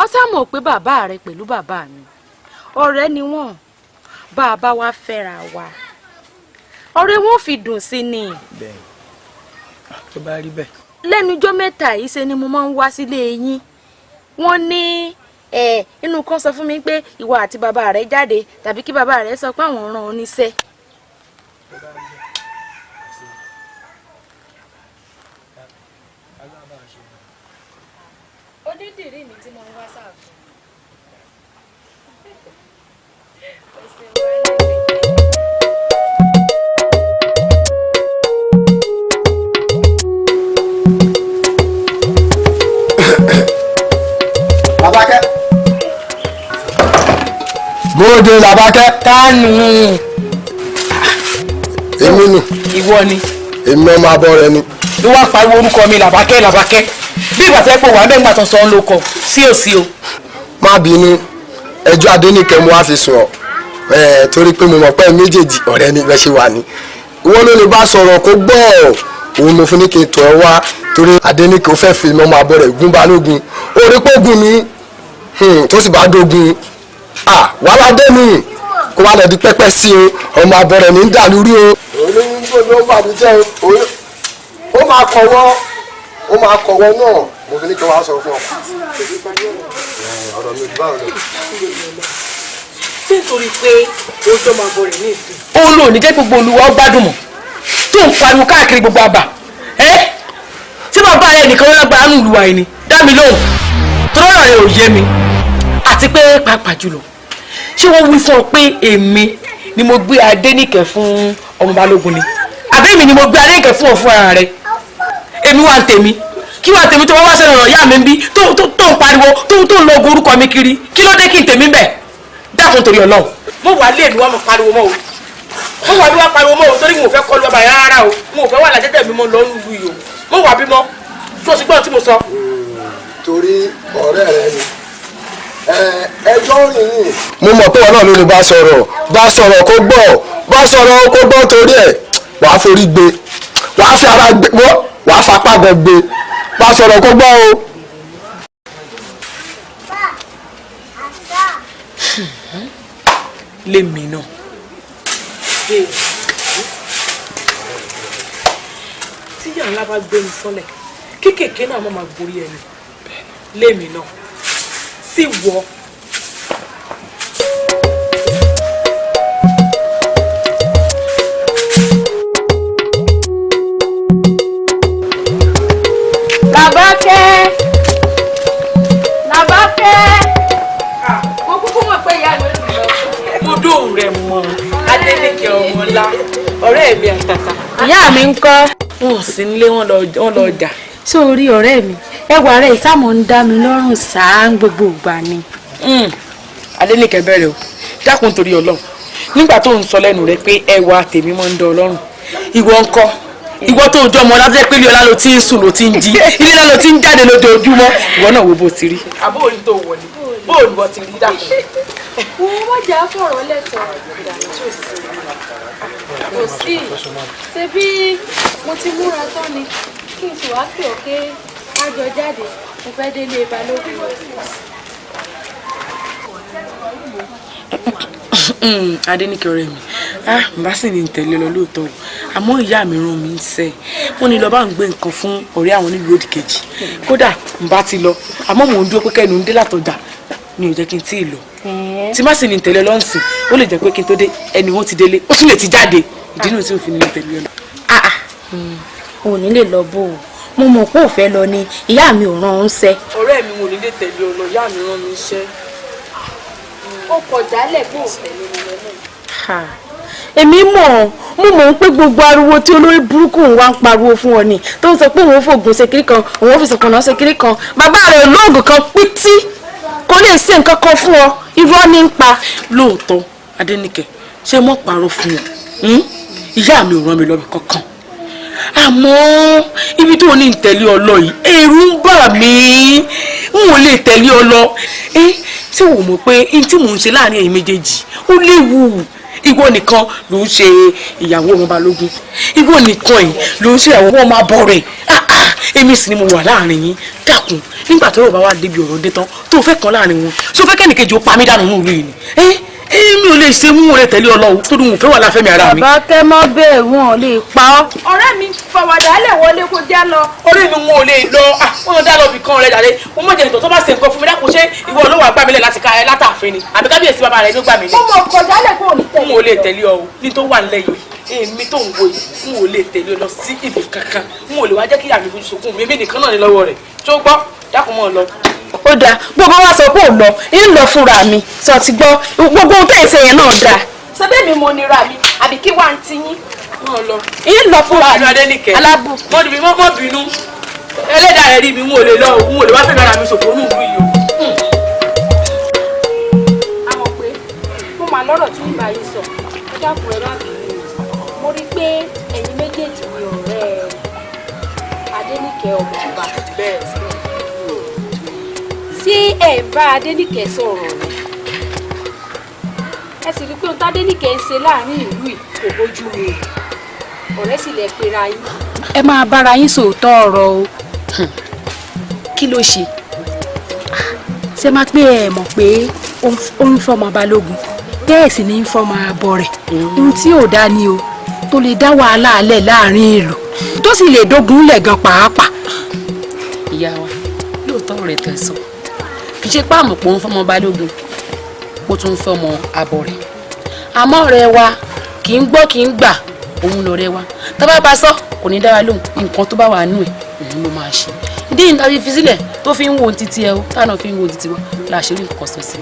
Ọ sá mọ̀ pé bàbá rẹ pẹ̀lú bàbá mi ọ̀rẹ́ ni wọ́n. Bá a bá wa fẹ́ra wa, ọ̀rẹ́ wọn ò fi dùn sí ni. Bẹ́ẹ̀ tó bá rí bẹ́ẹ̀. Lẹ́nu ijọ́ mẹ́ta yìí ṣe ni mo máa ń wá sílé yín. Wọ́n ní inú kan sọ fún mi pé ìwọ àti bàbá rẹ jáde tàbí kí bàbá rẹ sọ pé àwọn rán oníṣẹ́. Onídìrí mi tí mo ń wá sáàfin. Làbákẹ́. Bóde Làbákẹ́. Tánù. Èmi nù. Ìwọ ni. Èmi ọmọ abọ́ rẹ ni. Ló wá pariwo orúkọ mi Làbákẹ́ Làbákẹ́. Bí ìgbà tẹ́ pé wà bẹ́ẹ̀ gbà tán sọ ń lóko sí ò sí o. Má bínú, ẹjọ́ Adéníkẹ́ mo wá fi sùn ọ́ torí pé mo mọ̀ pé méjèèjì ọ̀rẹ́ ni bẹ́ẹ̀ ṣe wà ní. Ìwọ ló lè bá sọ̀rọ̀ kó gbọ́ ọ̀ òun mo fi ní kí n tọ̀ ẹ́ wá torí Adéníkẹ́ ó fẹ́ fi ọmọ abọ́ rẹ̀ gún Balógun. Orí pógun ni tó sì bá dógun wàhálà dénú kó wá lọ di pẹ́pẹ́ sí o ọmọ abọ́ rẹ̀ ní ń dà lórí o. Olóyún tó ló bà mí jẹ́ o ó máa kọ̀wọ́ Ó máa kọ̀wọ́ náà, mo fi ní kí wọ́n á sọ fún ọ. Ọ̀rọ̀ mi ò jù báwọn lọ. Ṣé nítorí pé ojú ọmọ àbọ̀ rẹ̀ ní ìsìn? Ó lò ní jẹ́ gbogbo olúwa ó gbádùn mọ́ tó ń pariwo káàkiri gbogbo àbà. Ẹ́ tí bàbá rẹ̀ nìkan ló lágbára nù lùwà yìí ni, dá mi lóhùn, torí ọ̀rọ̀ rẹ̀ ò yé mi. Àti pé pàápàá jùlọ, ṣé wọ́n wí fún ọ pé èmi ni mo gbé Adéníkẹ́ fún ọmọ Balógun ni, àbí èmi ni mo gbé Adéníkẹ́ fún ọ fún ara rẹ? Èmi wà ń tèmi, kí wà tèmi tó wá wá sẹ́nu ọ̀rọ̀ ìyá mi ń bí tó ń pariwo tó ń lo ogun orúkọ mi kiri? Kí ló dé kí n tèmi bẹ̀? Dákun torí Ọlọ́run. Mo wà lé mi wá mo pariwo mọ́ o, mo wà bí wá pariwo mọ́ o, torí mo fẹ́ kọlu bàbá yẹn rárá o, mo fẹ́ wà lájẹ́tẹ̀ mi mọ́ lọ́ọ́ lù yìí o, mo wà bímọ tó o sì gbọ́n tí mo sọ. Torí ọ̀rẹ́ rẹ ni ẹjọ́ rìn yìí. Mo mọ̀ pé wọn náà ló lè bá sọ̀rọ̀, bá sọ̀rọ̀ kó gbọ́, bá sọ̀rọ̀ kó gbọ́, torí ẹ̀ wàá forí gbé, wàá fi ara gbé, wàá fapá gan gbé, bá sọ̀rọ̀ kó gbọ́ o. Lèmi náà. Tíyà ńlá bá gbé mi sọ́lẹ̀, kéékèèké náà má máa gorí ẹni. Lèmi náà sì wọ. Làbákẹ́, Làbákẹ́, mo kúkú mọ̀ pé ìyá mi ò lọ. Mo dóhùn rẹ̀ mọ́ Adéníkẹ́ ọmọ ńlá, ọ̀rẹ́ mi àtàtà. Ìyá mi ń kọ́. Wọn ò sí nílé, wọn lọ ọjà. Sórí ọ̀rẹ́ mi, ẹwà rẹ̀ ìsàmọ̀ ń dá mi lọ́rùn sáà gbogbo ìgbà ni. Adéníkẹ́ bẹ̀rẹ̀ o, dákun torí Ọlọ́run, nígbà tó ń sọ lẹ́nu rẹ pé ẹwà tèmi máa ń dán Ọlọ́run, ìwọ ńkọ́? Ìwọ tó jọ ọmọ ọlá tó jẹ́ pé ilé ọlá ló ti ń sùn, ló ti ń jí, ilé ọlá ló ti ń jáde lójoojúmọ́, ìwọ náà wo bó ti rí. Àbó orí tó wọ̀ ni bóòlù wọ́n ti rí dákun. Wọ́n wọ́n jà fọ̀rọ̀ lẹ́tọ̀ọ́ kò sí. Ṣebí mo ti múra tán ni kí n sì wá pè ọ́ pé ká jọ jáde, mo fẹ́ délé Balógun. Adéníkẹ́ ọ̀rẹ́ mi, ah n bá sì ní tẹ̀lé lọ lóòótọ́ o, àmọ́ ìyá mi rán mi ń sẹ́, wọ́n ní lọ bá ń gbé nǹkan fún ọ̀rẹ́ àwọn nílùú òdì kejì, kódà n bá ti lọ, àmọ́ mò ń dúró pé kẹ́nu ń dé látọjà ni ò jẹ́ kí n tí ì lọ. Tí má sì ní tẹ̀lé lọ́nsìn, ó lè jẹ́ pé kí n tó dé ẹni wọ́n ti délé, ó tún lè ti jáde, ìdí nù tí ò fi ní tẹ̀lé lọ. Ò ní lè lọ bó o, mo mọ̀ pé ò fẹ́ lọ ni, ìyá mi ò rán òun ṣẹ́. Ọ̀rẹ́ mi ò ní lè tẹ̀lé ọ lọ, ìyá mi rán mi ṣẹ́. Ó kọjá lẹ̀ pé ò tẹ̀lé mi lọ náà. Èmi mọ̀, mo mọ̀ pé gbogbo ariwo tí olórí burúkú ń wá ń pariwo fún ọ ni tó ń sọ pé òun ò fògùn ṣe kiri kan, òun ò fi sọ̀kànà ṣe kiri kan, bàbá rẹ̀ lóògùn kan pítí kò lè ṣe nǹkan kan fún ọ, irọ́ ní ń pa. Lóòótọ́ Adéníkẹ́, ṣé mo parọ́ fún ọ? Ìyá mi ò rán mi lọ́bì kankan, àmọ́ ibi tó ní tẹ̀lé ọ lọ yìí ẹ̀rù ń bà mí, n ò lè tẹ̀lé ọ lọ. Ṣé wò mọ̀ pé n tí mò ń ṣe láàrin ẹ̀yin méjèèjì ó léwu? Ìwọ nìkan ló ń ṣe ìyàwó ọmọ Balógun, ìwọ nìkan yìí ló ń ṣe ìyàwó ọmọ abọ́ rẹ̀, èmi sì ni mo wà láàrin yín. Dákun, nígbà tó rò bá wà débi ọ̀rọ̀ dé tán tó fẹ́ kan láàrin wọn, ṣó fẹ́ kẹ́nìkejì ó pa mí dànù nínú ìlú yìí ni? Èmi ò lè ṣe mú rẹ tẹ̀lé Ọlọ́run tó dùn fẹ́ wà láfẹ́mi ara mi. Bàbá kẹ́ mọ́ bẹ́ẹ̀, wọn ò lè pa ọ́. Ọ̀rẹ́ mi fọwọ́dà lè wọlé kó já lọ. Ọ̀rẹ́ mi wọn ò lè lọ, wọn dá lọ bìkan rẹ jàre, wọn mọ̀ jẹ́ nìkan tó bá ṣe nǹkan fún mi. Dákun, ṣé ìwọ ló wà gbà mí lẹ̀ láti ká ẹ látàfin ni àbí kábíyèsí bàbá rẹ ló gbà mí lẹ̀? Mo mọ̀ kọjá lẹ̀ kó o ní tẹ̀lé. N ò lè tẹ̀lé ọ o, ní tó wà nílẹ̀ yìí, èmi tó ń wo yìí, n ò lè tẹ̀lé ọ lọ sí ibì kankan, n ò lè wá jẹ́ kí àmì fojú sunkún mi, èmi nìkan náà ní lọ́wọ́ rẹ̀. Tó gbọ́, dákun mọ́ ọ lọ. Ó dáa, bó bá wá sọ pé ò lọ, ń lọ fúnra mi, sọ ti gbọ́, gbogbo ohun tẹ̀ ń ṣe yẹn náà dáa. Ṣé bẹ́ẹ̀ mi mo nira mi, àbí kí wá ń ti yín? Ń lọ fúnra mi. Alábù. Mọ́ bínú, ẹlẹ́dàá rẹ̀ rí mi, n ò lè lọ, n ò lè wá fẹ́mi ara mi ṣòfò ní ìlú yìí o. A mọ̀ pé mo mà lọ́rọ̀ tí ń bá yín sọ, ẹ dákun ẹ má bínú. Mo rí i pé ẹ̀yin méjèèjì ni ọ̀rẹ́ Adéníkẹ́ ọmọ ọba. Ṣé ẹ ń bá Adéníkẹ́ sọ̀rọ̀ ni? Ẹ sì rí i pé ohun tádéníkẹ́ ń ṣe láàrin ìlú yìí kò bójú mu, ọ̀rẹ́ sì lẹ pera yín. Ẹ máa bára yín sòótọ́ ọ̀rọ̀ o. Kí ló ṣe? Ṣé máa pé ẹ mọ̀ pé ó ń fọmọ Balógun, bẹ́ẹ̀ sì ni ń fọmọ abọ́ rẹ̀? Ohun tí ò dá ni o, tó lè dá wàhálà alẹ́ láàrin ìlú, tó sì lè dógun lẹ̀ gan pàápàá. Ìyá wa, lóòótọ́ rẹ̀ tẹ̀ sọ, kì í ṣe páàmù pò ń fọmọ balógun, ó tún ń fọmọ abọ rẹ̀. Àmọ́ ọ̀rẹ́ wa kì í gbọ́ kì í gbà, òun lọ̀rẹ́ wa. Tá bá bá sọ kò ní dára lóhùn, nǹkan tó bá wà nù ẹ̀ òun ló máa ṣe. Ìdí ìta fi sílẹ̀ tó fi ń wo títí ẹ o, táwọn fi ń wo títí wa la ṣe rí nǹkan sọ sí.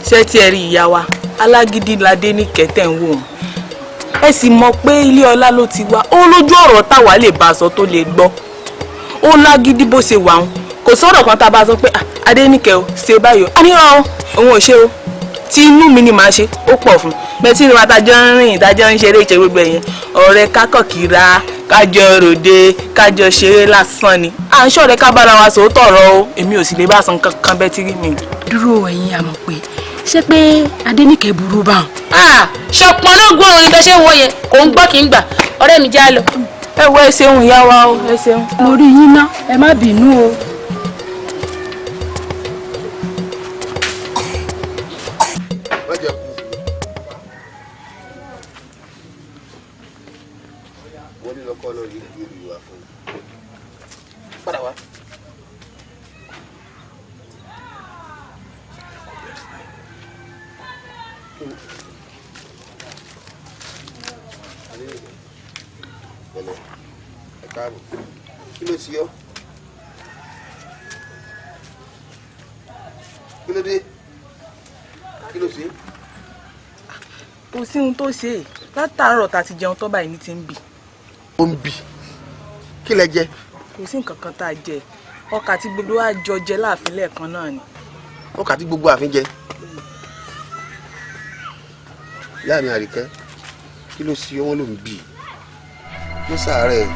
Ṣé tí ẹ rí ìyá wa, alágídí ládé ní kẹtẹ ń wò ó, ẹ sì mọ̀ pé ilé ọlá ló ti wá, ó lójú ọ̀rọ̀ táwa lè bá a sọ tó lè gbọ́. Ó lágídí bó ṣe wà ń, kò sọ̀rọ̀ kan tá a bá sọ pé Adéníkẹ́ o ṣe báyìí o, a ní ọ òun ò ṣe o, tí inú mi ni màá ṣe, ó pọ̀ fún bẹ́ẹ̀ tí ìwà tájọ́ ń rìn tájọ́ ń ṣeré ìṣe gbogbo ẹ̀yẹn, ọ̀rẹ́ kákọ̀kíra kájọ ròde kájọ ṣeré lásán ni à ń ṣọ̀rẹ́ ká bára wa sòótọ́ ọ̀rọ̀ o, èmi ò sì lè bá san kankan bẹ́ẹ̀ tí rí mi. Dúró ẹ̀yin, àmọ̀ pé ṣé pé Adéníkẹ́ burú bá wọn. Ṣọpọ́n náà gún ọ̀run bẹ́ẹ̀ ṣe ń wọ yẹn, kò ń gbọ́ kì í gbà, ọ̀rẹ́ mi já lọ. Ẹ wọ, ẹ ṣeun ìyá wa o, ẹ ṣeun. Mo rí yín ná, ẹ má bínú o. Kí ló ṣe ọ́? Kí ló dé? Kí ló ṣe? Kò sí ohun tó ṣe é, látàárọ̀ tá a ti jẹun tó báyìí ní ti ń bì. Ó ń bì? Kí lẹ jẹ? Kò sí nǹkan kan tá a jẹ, ọkà tí gbogbo wa jọ jẹ láàfin lẹ́ẹ̀kan náà ni. Ọkà tí gbogbo ààfin jẹ? Ìyá mi Àríkẹ́, kí ló ṣe ọ́? Wọ́n ló ń bì. Ló sàárẹ̀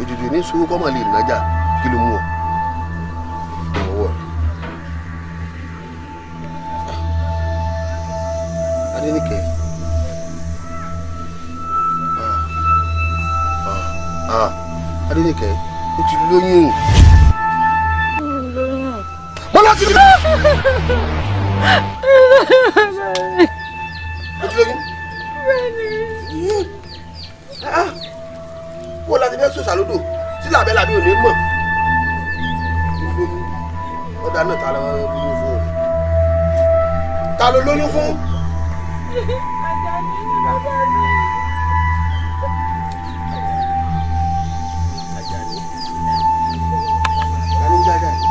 òjòjò ní sowó kọ́ máa lè nájà, kí ló mú ọ? Ọwọ́ rẹ̀. Adéníkẹ́, Adéníkẹ́, ó ti lóyún. Bọ́lá ti lóyún. Ó ti lóyún. Wọ́n láti fẹ́ sọ̀sà lódò tí làbẹ́ làbẹ́ ò ní mọ̀. Ọ̀dà náà ta ló lóyún fún o? Ta ló lóyún fún? Àjàní ni bàbá mi. Àjàní? Ta ló ń jẹ́ Àjàní?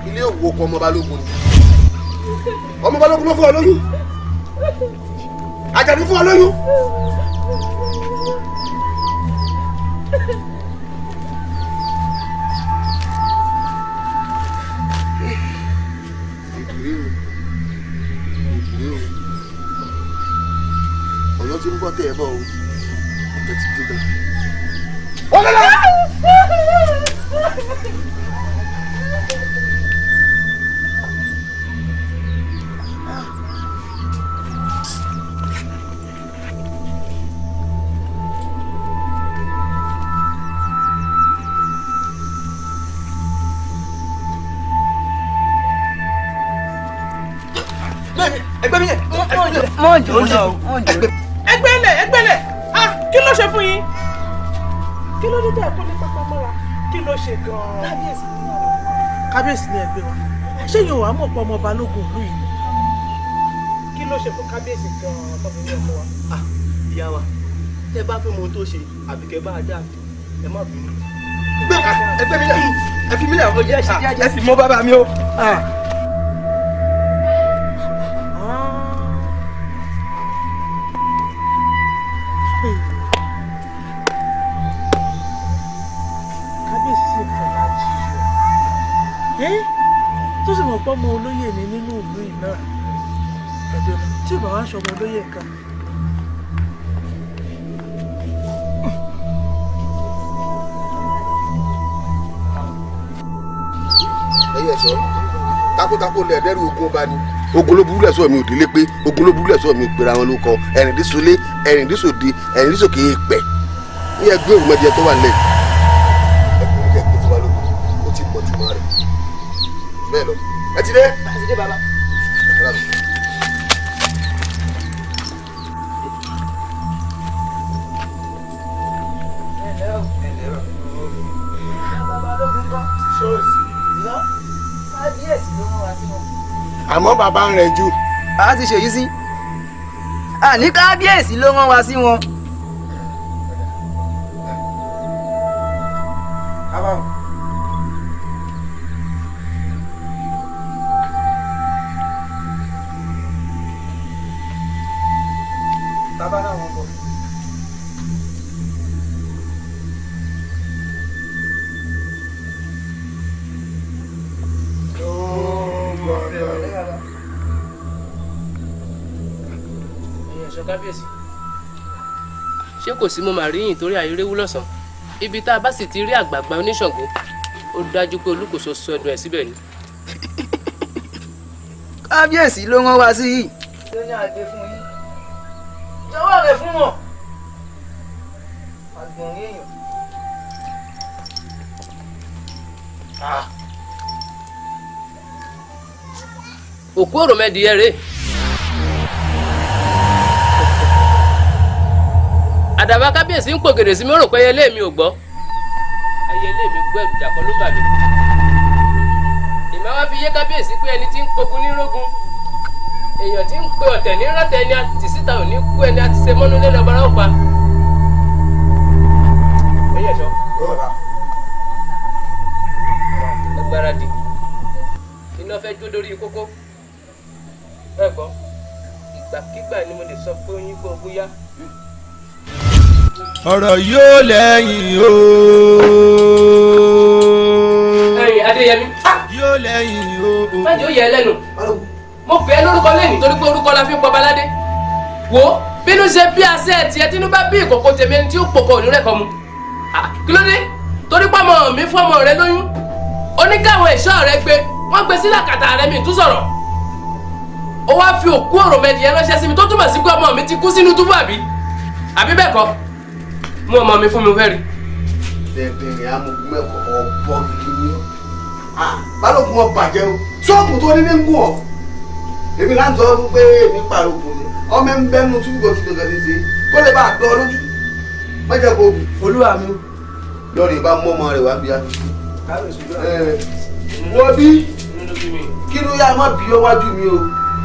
Ilé òwò ọkọ ọmọ balógun ni. Ọmọ balógun ló fún ọ lóyún. Àjàní fún ọ lóyún. Ọ̀yọ́ tí ń bọ̀ tẹ̀ ẹ́ bọ̀ o, ọ̀tẹ̀ ti dúdú. Ọlọ́lá! Ẹgbẹ́lẹ̀ ẹgbẹ́lẹ̀, ah, kí ló ṣe fún yín? Kí ló dé tẹ̀ kó ní pápá mọ́ra? Kí ló ṣe gan-an? Kábíyèsí ni ẹgbẹ́ wa. Ṣé yóò wá mọ̀ pé ọmọ balógun ìlú yìí ni? Kí ló ṣe fún kábíyèsí gan-an tọ́bi ní ọkọ wa? Ìyá wa, tẹ́ bá fẹ́ mọ ohun tó ṣe, àbíkẹ́ bá a dá, ẹ má bínú. Ẹgbẹ́ mi lẹ̀, ẹ fi mi lẹ̀, ẹ sì mọ bàbá mi o. Kábíyèsí sì fọlá jì í tó sì mọ̀ pé ọmọ olóyè ni nínú ìlú yìí náà, ẹ̀dùn tí ìbá wa ń ṣọmọ olóyè kan. Ẹyẹ sọ takuntakun lẹ dẹrù ogun ọba ni. Ogun ló burú lẹsọ mi ò délé pé ogun ló burú lẹsọ mi ò pera wọn ló kọ ẹrìndínsólé ẹrìndínsòde ẹrìndínsòkè èèpẹ̀ ní ẹgbẹ́ òrùmọdìẹ tó wà nílẹ̀ ẹkùn jẹ pé fún balógun ó ti mọ̀ jùmọ̀ rẹ̀ bẹ́ẹ̀ lọ. Ẹ ti dé. Ẹ ti dé bàbá. Àmọ́ bàbá ń rẹ̀ jù. A ti ṣèyí sí. Àní kábíyèsí ló rán wa sí wọn. Bàbá náà wọ́n bọ̀. Ẹ̀yin ẹ̀ṣọ́ kábíyèsí, ṣé kò sí? Mo mà rí yìn torí àìréwú lọ́sàn-án. Ibi tá a bá sì ti rí àgbààgbà oníṣàngó, ó dájú pé olúkòso sọ ẹdùn ẹ̀ síbẹ̀ ni. Kábíyèsí ló rán wa sí yìí. Ló ní àgbẹ̀ fún yín. Jọ̀wọ́ rẹ̀ fún wọn. Àgbọ̀nrín èèyàn. Òkú òròmọdìyẹ rèé. Àdàbà kábíyèsí ń pògèrè sí mi, ó rò pé ẹyẹlé mi ò gbọ́. Ẹyẹlé mi gbọ́, ẹ̀rù jàkọ́ ló bà mí. Ìmọ̀ wá fi yé kábíyèsí pé ẹni tí ń pogun ní rógun, èèyàn tí ń pe ọ̀tẹ̀ ní rọ́tẹ̀, ẹni àti síta ò ní kú, ẹni àti ṣe mọ́nú lé lọ́bàrá ó pa. Ẹ̀yin ẹ̀ṣọ́, ẹ gbáradì, iná fẹ́ jó lórí kókó. Ẹ gbọ́, ìgbàkigbà ni mo lè sọ pé oyin gbọ́ bóyá. Ọ̀rọ̀ yóò lẹ́yìn o. Ẹ̀yin Adéyẹmí. Yóò lẹ́yìn o. Má jẹ́ ó yẹ ẹ lẹ́nu. Mo pè é lórúkọ lẹ́yìn torí pé orúkọ la fi ń pọba ládé. Wo bínú ṣe bí asẹ́ ẹ̀ tiẹ̀ tínú bá bí ìkòkò tèmi, ẹni tí ó pòkò òní rẹ̀ kọ́ mu. Kí ló dé? Torí pọ́mọ mi fọ́mọ rẹ lóyún. Oníkàwọn ẹ̀ṣọ́ rẹ gbé, wọ́n gbé sílẹ̀ kàtà rẹ mi tún sọ̀rọ̀. Ó wá fi òkú òròmọdìyẹ ránṣẹ́ sí mi, tó túmọ̀ sí pé ọmọ mi ti kú sínú túbú, àbí? Àbí bẹ́ẹ̀ kọ́? Mú ọmọ mi fún mi, fẹ́ rí. Dẹ̀dẹ̀rẹ̀ amúgbó mẹ́kọ̀ọ́ ọ̀bọ gidi ni ọ́. Balógun ọ bàjẹ́ o, ṣọ́ọ̀bù tó ní ní ń gùn ọ́. Èmi láti sọ fún pé èmi pàrọ̀ kò ní. Ọmọ ń bẹ́nu túbú kò tún kankan ti ṣe. Kó lè bá a dán ọ lójú. Má jẹ́ kó bù. Olúwa mi. Lọ́ọ̀rì bá mú ọmọ rẹ̀ wá bíyà. Wọ́n bí kí ló yá má bí ọ wájú mi o.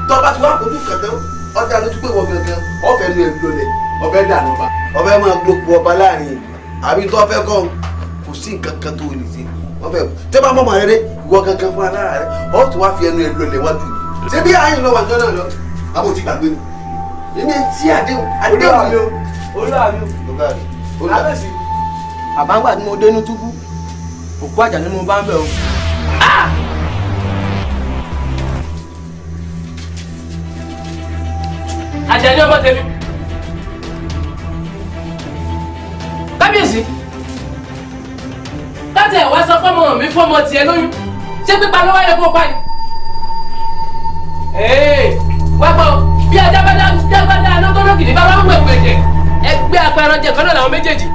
Tọ́ bá ti wá kojú kàtẹ́ ọjà lójú pé wọ́n gangan ọ̀fẹ́ nu ẹ̀mí lọlẹ̀, ọ̀fẹ́ dànù ọba, ọ̀fẹ́ máa gbópo ọba láàrin ìlú, àbí tó fẹ́ kọ́ kò sí nǹkan kan tó lè ṣe. Wọ́n fẹ́ tẹ́ bá mọ̀mọ́ rẹ dé ìwọ gangan fúnra lára rẹ ọ̀ tún wá fi ẹnu ẹ̀ lọlẹ̀ wájú mi. Ṣé bí àyìn lọ wà jọ náà lọ àbò ti gbàgbé mi èmi ti àdéhùn àdéhùn mi. Olúwa mi o. Kábíyèsí. Àbáńgbà tí mo dénú túbú, òkú àjà ni mo bá ń bẹ̀ o. Àjàní ọmọ tèmi. Kábíyèsí, káàtì ẹ̀ wá sọ fọ́mọ mi fọ́mọ tiẹ̀ lóyún, ṣé pípa ló wáyé kó pa ni? Wá gbọ́, bí ajá bá dá aná tó lókìní bá wá ń wẹ̀wù ẹ̀jẹ̀, ẹgbẹ́ apẹranjẹ kan náà làwọn méjèèjì.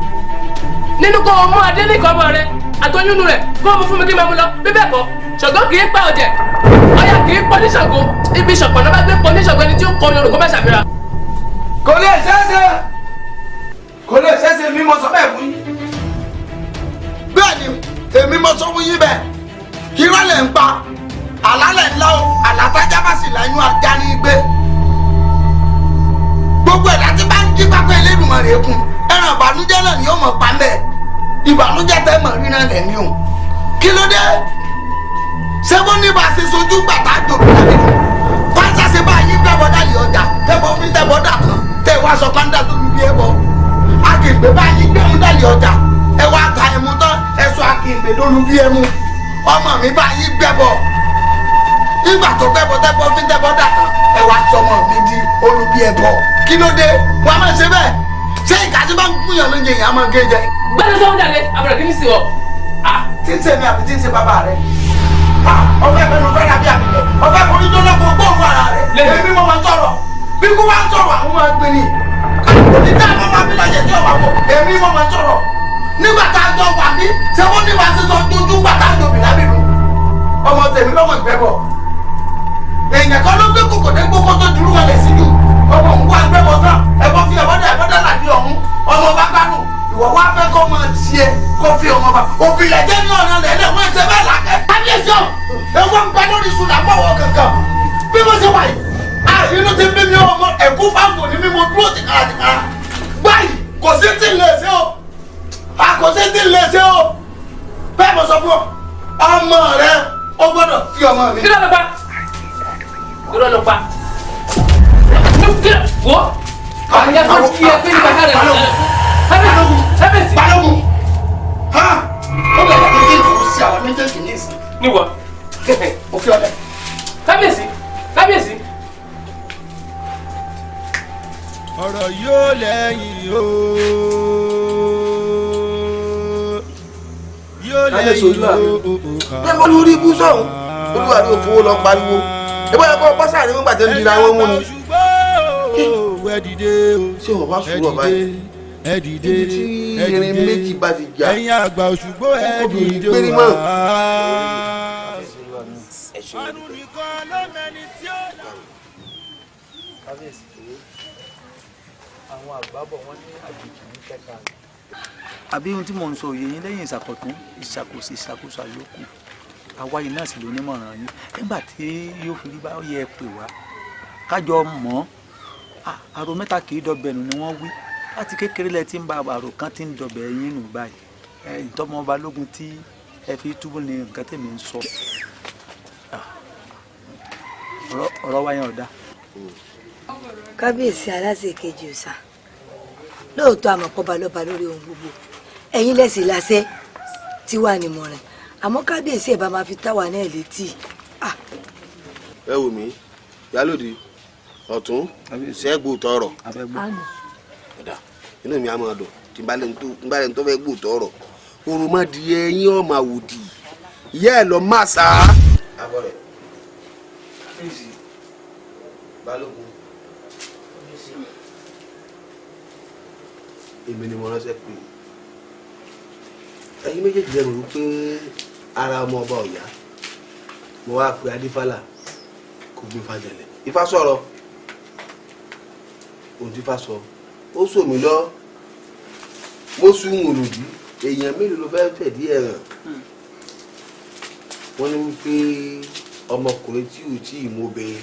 Nínú kó o mú Adéníkàn ọmọ rẹ àtọyúnú rẹ kó o mú fún mi kí n máa mú lọ, bí bẹ́ẹ̀ kọ́ Ṣàngó kì í pa ọ̀jẹ̀, Ọya kì í pọ̀ ní Ṣàngó, ibi Ṣọ̀pọ̀nà bá gbé pọ̀ ní Ṣàngó, ẹni tí ó kọrin orò kó má ṣàfihàn. Kò lè ṣeéṣe, kò lè ṣeéṣe, mi mo sọ bẹ́ẹ̀ fún yín. Bẹ́ẹ̀ ni èmi mo sọ fún yín bẹ́ẹ̀. Irọ́ lẹ̀ ń pa, àlá lẹ̀ ńlá o, àlàtájá bá sì láyún ajá ní gbé. Gbogbo ẹ̀dá tí bá ń jí pápá Elédùmarè kún, ẹran ìbànújẹ́ náà ni ó mọ̀ pa mẹ́. Ìbànújẹ́ tẹ́ mọ̀ rí náà lẹ̀ ní o. Kí ló dé? Ṣé bó ní bá a ṣe sojú gbàtà jòkó lábẹ́ nù? Pátá ṣe bá yín gbẹ́bọ̀ dálé ọjà, tẹ́bọ̀ fi tẹ́bọ̀ dà tán, tẹ́ wá sọ pàǹdà tó lu bí ẹbọ. Akègbè bá yín gbẹ́mú dálé ọjà, ẹ wá ta ẹmu tán, ẹ sọ akègbè ló lu bí ẹmu. Ọmọ mi bá yín gbẹ́bọ̀. Nígbà tó gbẹ́bọ̀ tẹ́bọ̀ fi tẹ́bọ̀ dà tán, ẹ wá sọmọ mi di olùbí ẹbọ. Kí ló dé? Wọ́n á máa ṣe bẹ́ẹ̀. Ṣé ìka tí bá ń gúnyàn lóúnjẹ yẹn á máa gé jẹ? Gbẹ́dọ̀ sọ́wọ́n dàlẹ́, àbúrò kí ni sì wọ̀? Tí ń ṣe mi àbí tí ń ṣe bàbá rẹ? Ọbẹ̀ fẹnu fẹ́ dàbí àbíkẹ́, ọbẹ̀ forí jóná kó gbóòórùn ara rẹ̀. Èmi mo máa ń sọ̀rọ̀, bí kú bá ń sọ̀rọ̀ àwọn máa ń gbé ni. Òní tá a máa fi lọ́jẹ̀ tí ọ̀wà wọ̀, èmi mo máa ń sọ̀rọ̀. Nígbà tá a jọ wà ní, ṣé wọ́n ní wàá sísọ dúdú gbà tá a jọ bìlábì nù? Ọmọ tèmi lọ́mọ ìgbẹ́ bọ̀. Èèyàn kan ló gbé kòkò dé gbókó tó dúró wọlé síjú. Ọmọ òun wá gbẹ́ bọ̀ tán, ẹ̀bọ fi ẹ̀bọ dà ẹ̀bọ dà làdí ọ̀hún. Ọmọ bá gbádùn, ìwọ wá fẹ́ kọ́ máa tiẹ̀ kó fi ọmọ bá. Òbílẹ̀ jẹ́ ní ọ̀nà lẹ́lẹ̀ wọ́n ṣe bẹ́ẹ̀ làkẹ́. Kábíyèsí o, ewu ń bẹ lórí iṣu làbọ̀wọ̀ kankan. Inú ti bí mi ọmọ ẹ̀kú fáwọn ní mímọ dúró tìkára báyìí kò sí tí ń lè ṣe o, kò sí tí ń lè ṣe o. Bẹ́ẹ̀ mo sọ fún ọ, ọmọ rẹ ó gbọ́dọ̀ fi ọmọ mi. Irọ́ ló pa, irọ́ ló pa. Wo àyà kò fi ẹ pé ní bàtà rẹ lọ. Balógun, Balógun, ha ó bẹ̀rẹ̀ pé kí n sí àwọn méjèèjì ní ìsìn. Níwọ̀. Mo fi ọlẹ. Kábíyèsí, kábíyèsí. Ọ̀rọ̀ yóò lẹ́yìn o. Yóò lẹ́yìn o. Bẹ́ẹ̀ mo lórí ibú sọ̀hún, olúwa ni òfowó lọ pariwo. Ìbọn ẹ̀kọ́ pásá ni wọ́n gbà tẹ́ ń dira wọn mú ni. Ṣé wọ́n bá sùúrù ọ̀bá yìí? Ẹ dìde, ibi tí irin méjì bá ti jà, ẹ̀yin àgbà Òṣùgbó ẹ dìde péré mọ́. Kábíyèsí, àwọn àgbà bọ̀ wọ́n ní àjèjì ní kẹta. Àbí ohun tí mò ń sọ òye yín lẹ́yìn ìṣàkọ̀tún ìṣàkóso ìṣàkóso àyókù àwa yìí náà sì ló nímọ̀ràn yín nígbà tí yóò fi rí bá yẹ ẹ pè wá kájọ mọ́ àrò mẹ́ta kì í dọbẹ̀ nù ni wọ́n wí láti kékeré lẹ ti ń ba àrò kan ti ń dọbẹ̀ yín nù báyìí ẹ ìtọ́mọ Balógun tí ẹ fi túbú ni nǹkan tèmi ń sọ ọ̀rọ̀ wa yẹn ò dáa. Kábíyèsí aláṣẹ kejì ọ̀sà, lóòótọ́ àmọ̀pọ̀ balọ̀ba lórí ohun gbogbo, ẹ̀yin lẹ́sìn láṣẹ tí wà ní mọ̀rìn, àmọ́ kábíyèsí ẹ̀ bá máa fi táwa náà létí. Ẹ wò mí, yálòdì ọ̀tún ṣẹ́gbù tọrọ inú mi á máa dùn tí n bá lẹ́nu tó fẹ́ gbù tọrọ òròmọdìyẹ yín ọmọ àwòdì ìyá ẹ̀ lọ má sá. Abọ́ rẹ̀ kábíyèsí Balógun, èmi ni mo ránṣẹ́ pé ẹ̀yin méjèèjì lẹ́nu wípé ara ọmọ ọba ọ̀yá mo wá pe Adífálà kò gbé fàjẹlẹ̀. Ifá sọ̀rọ̀ ohun tí Ifá sọ ó sọ mí lọ, mo sún òròdì èèyàn mélòó ló fẹ́ẹ́ fẹ̀dí ẹ̀ hàn. Wọ́n ní wípé ọmọkùnrin tí ò tí ì mú obìnrin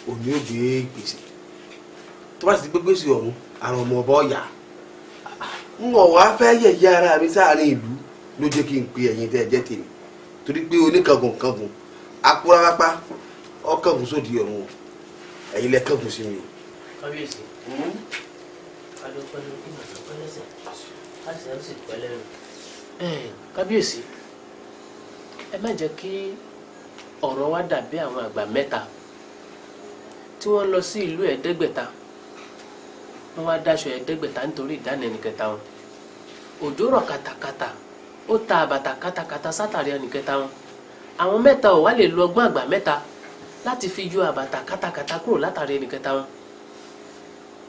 òní ò gbé gbèsè tó bá sì ti gbé gbèsè ọ̀hún àrùn ọmọ ọba ọ̀yà ń wọ̀ wá fẹ́ yẹ̀yẹ́ ara mi sáàrin ìlú ló jẹ́ kí n pe ẹ̀yin tẹ́ ẹ jẹ́ tèmi torí pé oníkangun kangun akúrápá ọkàngùn sódì ọ̀run o ẹ̀yin lẹ kángun sí mi o. Kábíyèsí, adúpẹ́ lórí ìmọ̀tò lẹ́sẹ̀ láti ẹ̀ sì pẹ́ lẹ́nu. Kábíyèsí, ẹ má jẹ́ kí ọ̀rọ̀ wa dàbí àwọn àgbà mẹ́ta tí wọ́n lọ sí ìlú ẹ̀ẹ́dẹ́gbẹ̀ta wọ́n wá dáṣọ ẹ̀ẹ́dẹ́gbẹ̀ta nítorí ìdáná ẹnìkẹta wọn. Òjò rọ̀ kàtàkàtà ó ta àbàtà kàtàkàtà sátàrí ẹnìkẹta wọn. Àwọn mẹ́ta ò wá lè lo ọgbọ́n àgbà mẹ́ta láti fi yọ àbàtà kàtàkàtà kúrò látàrí ẹnìkẹta wọn.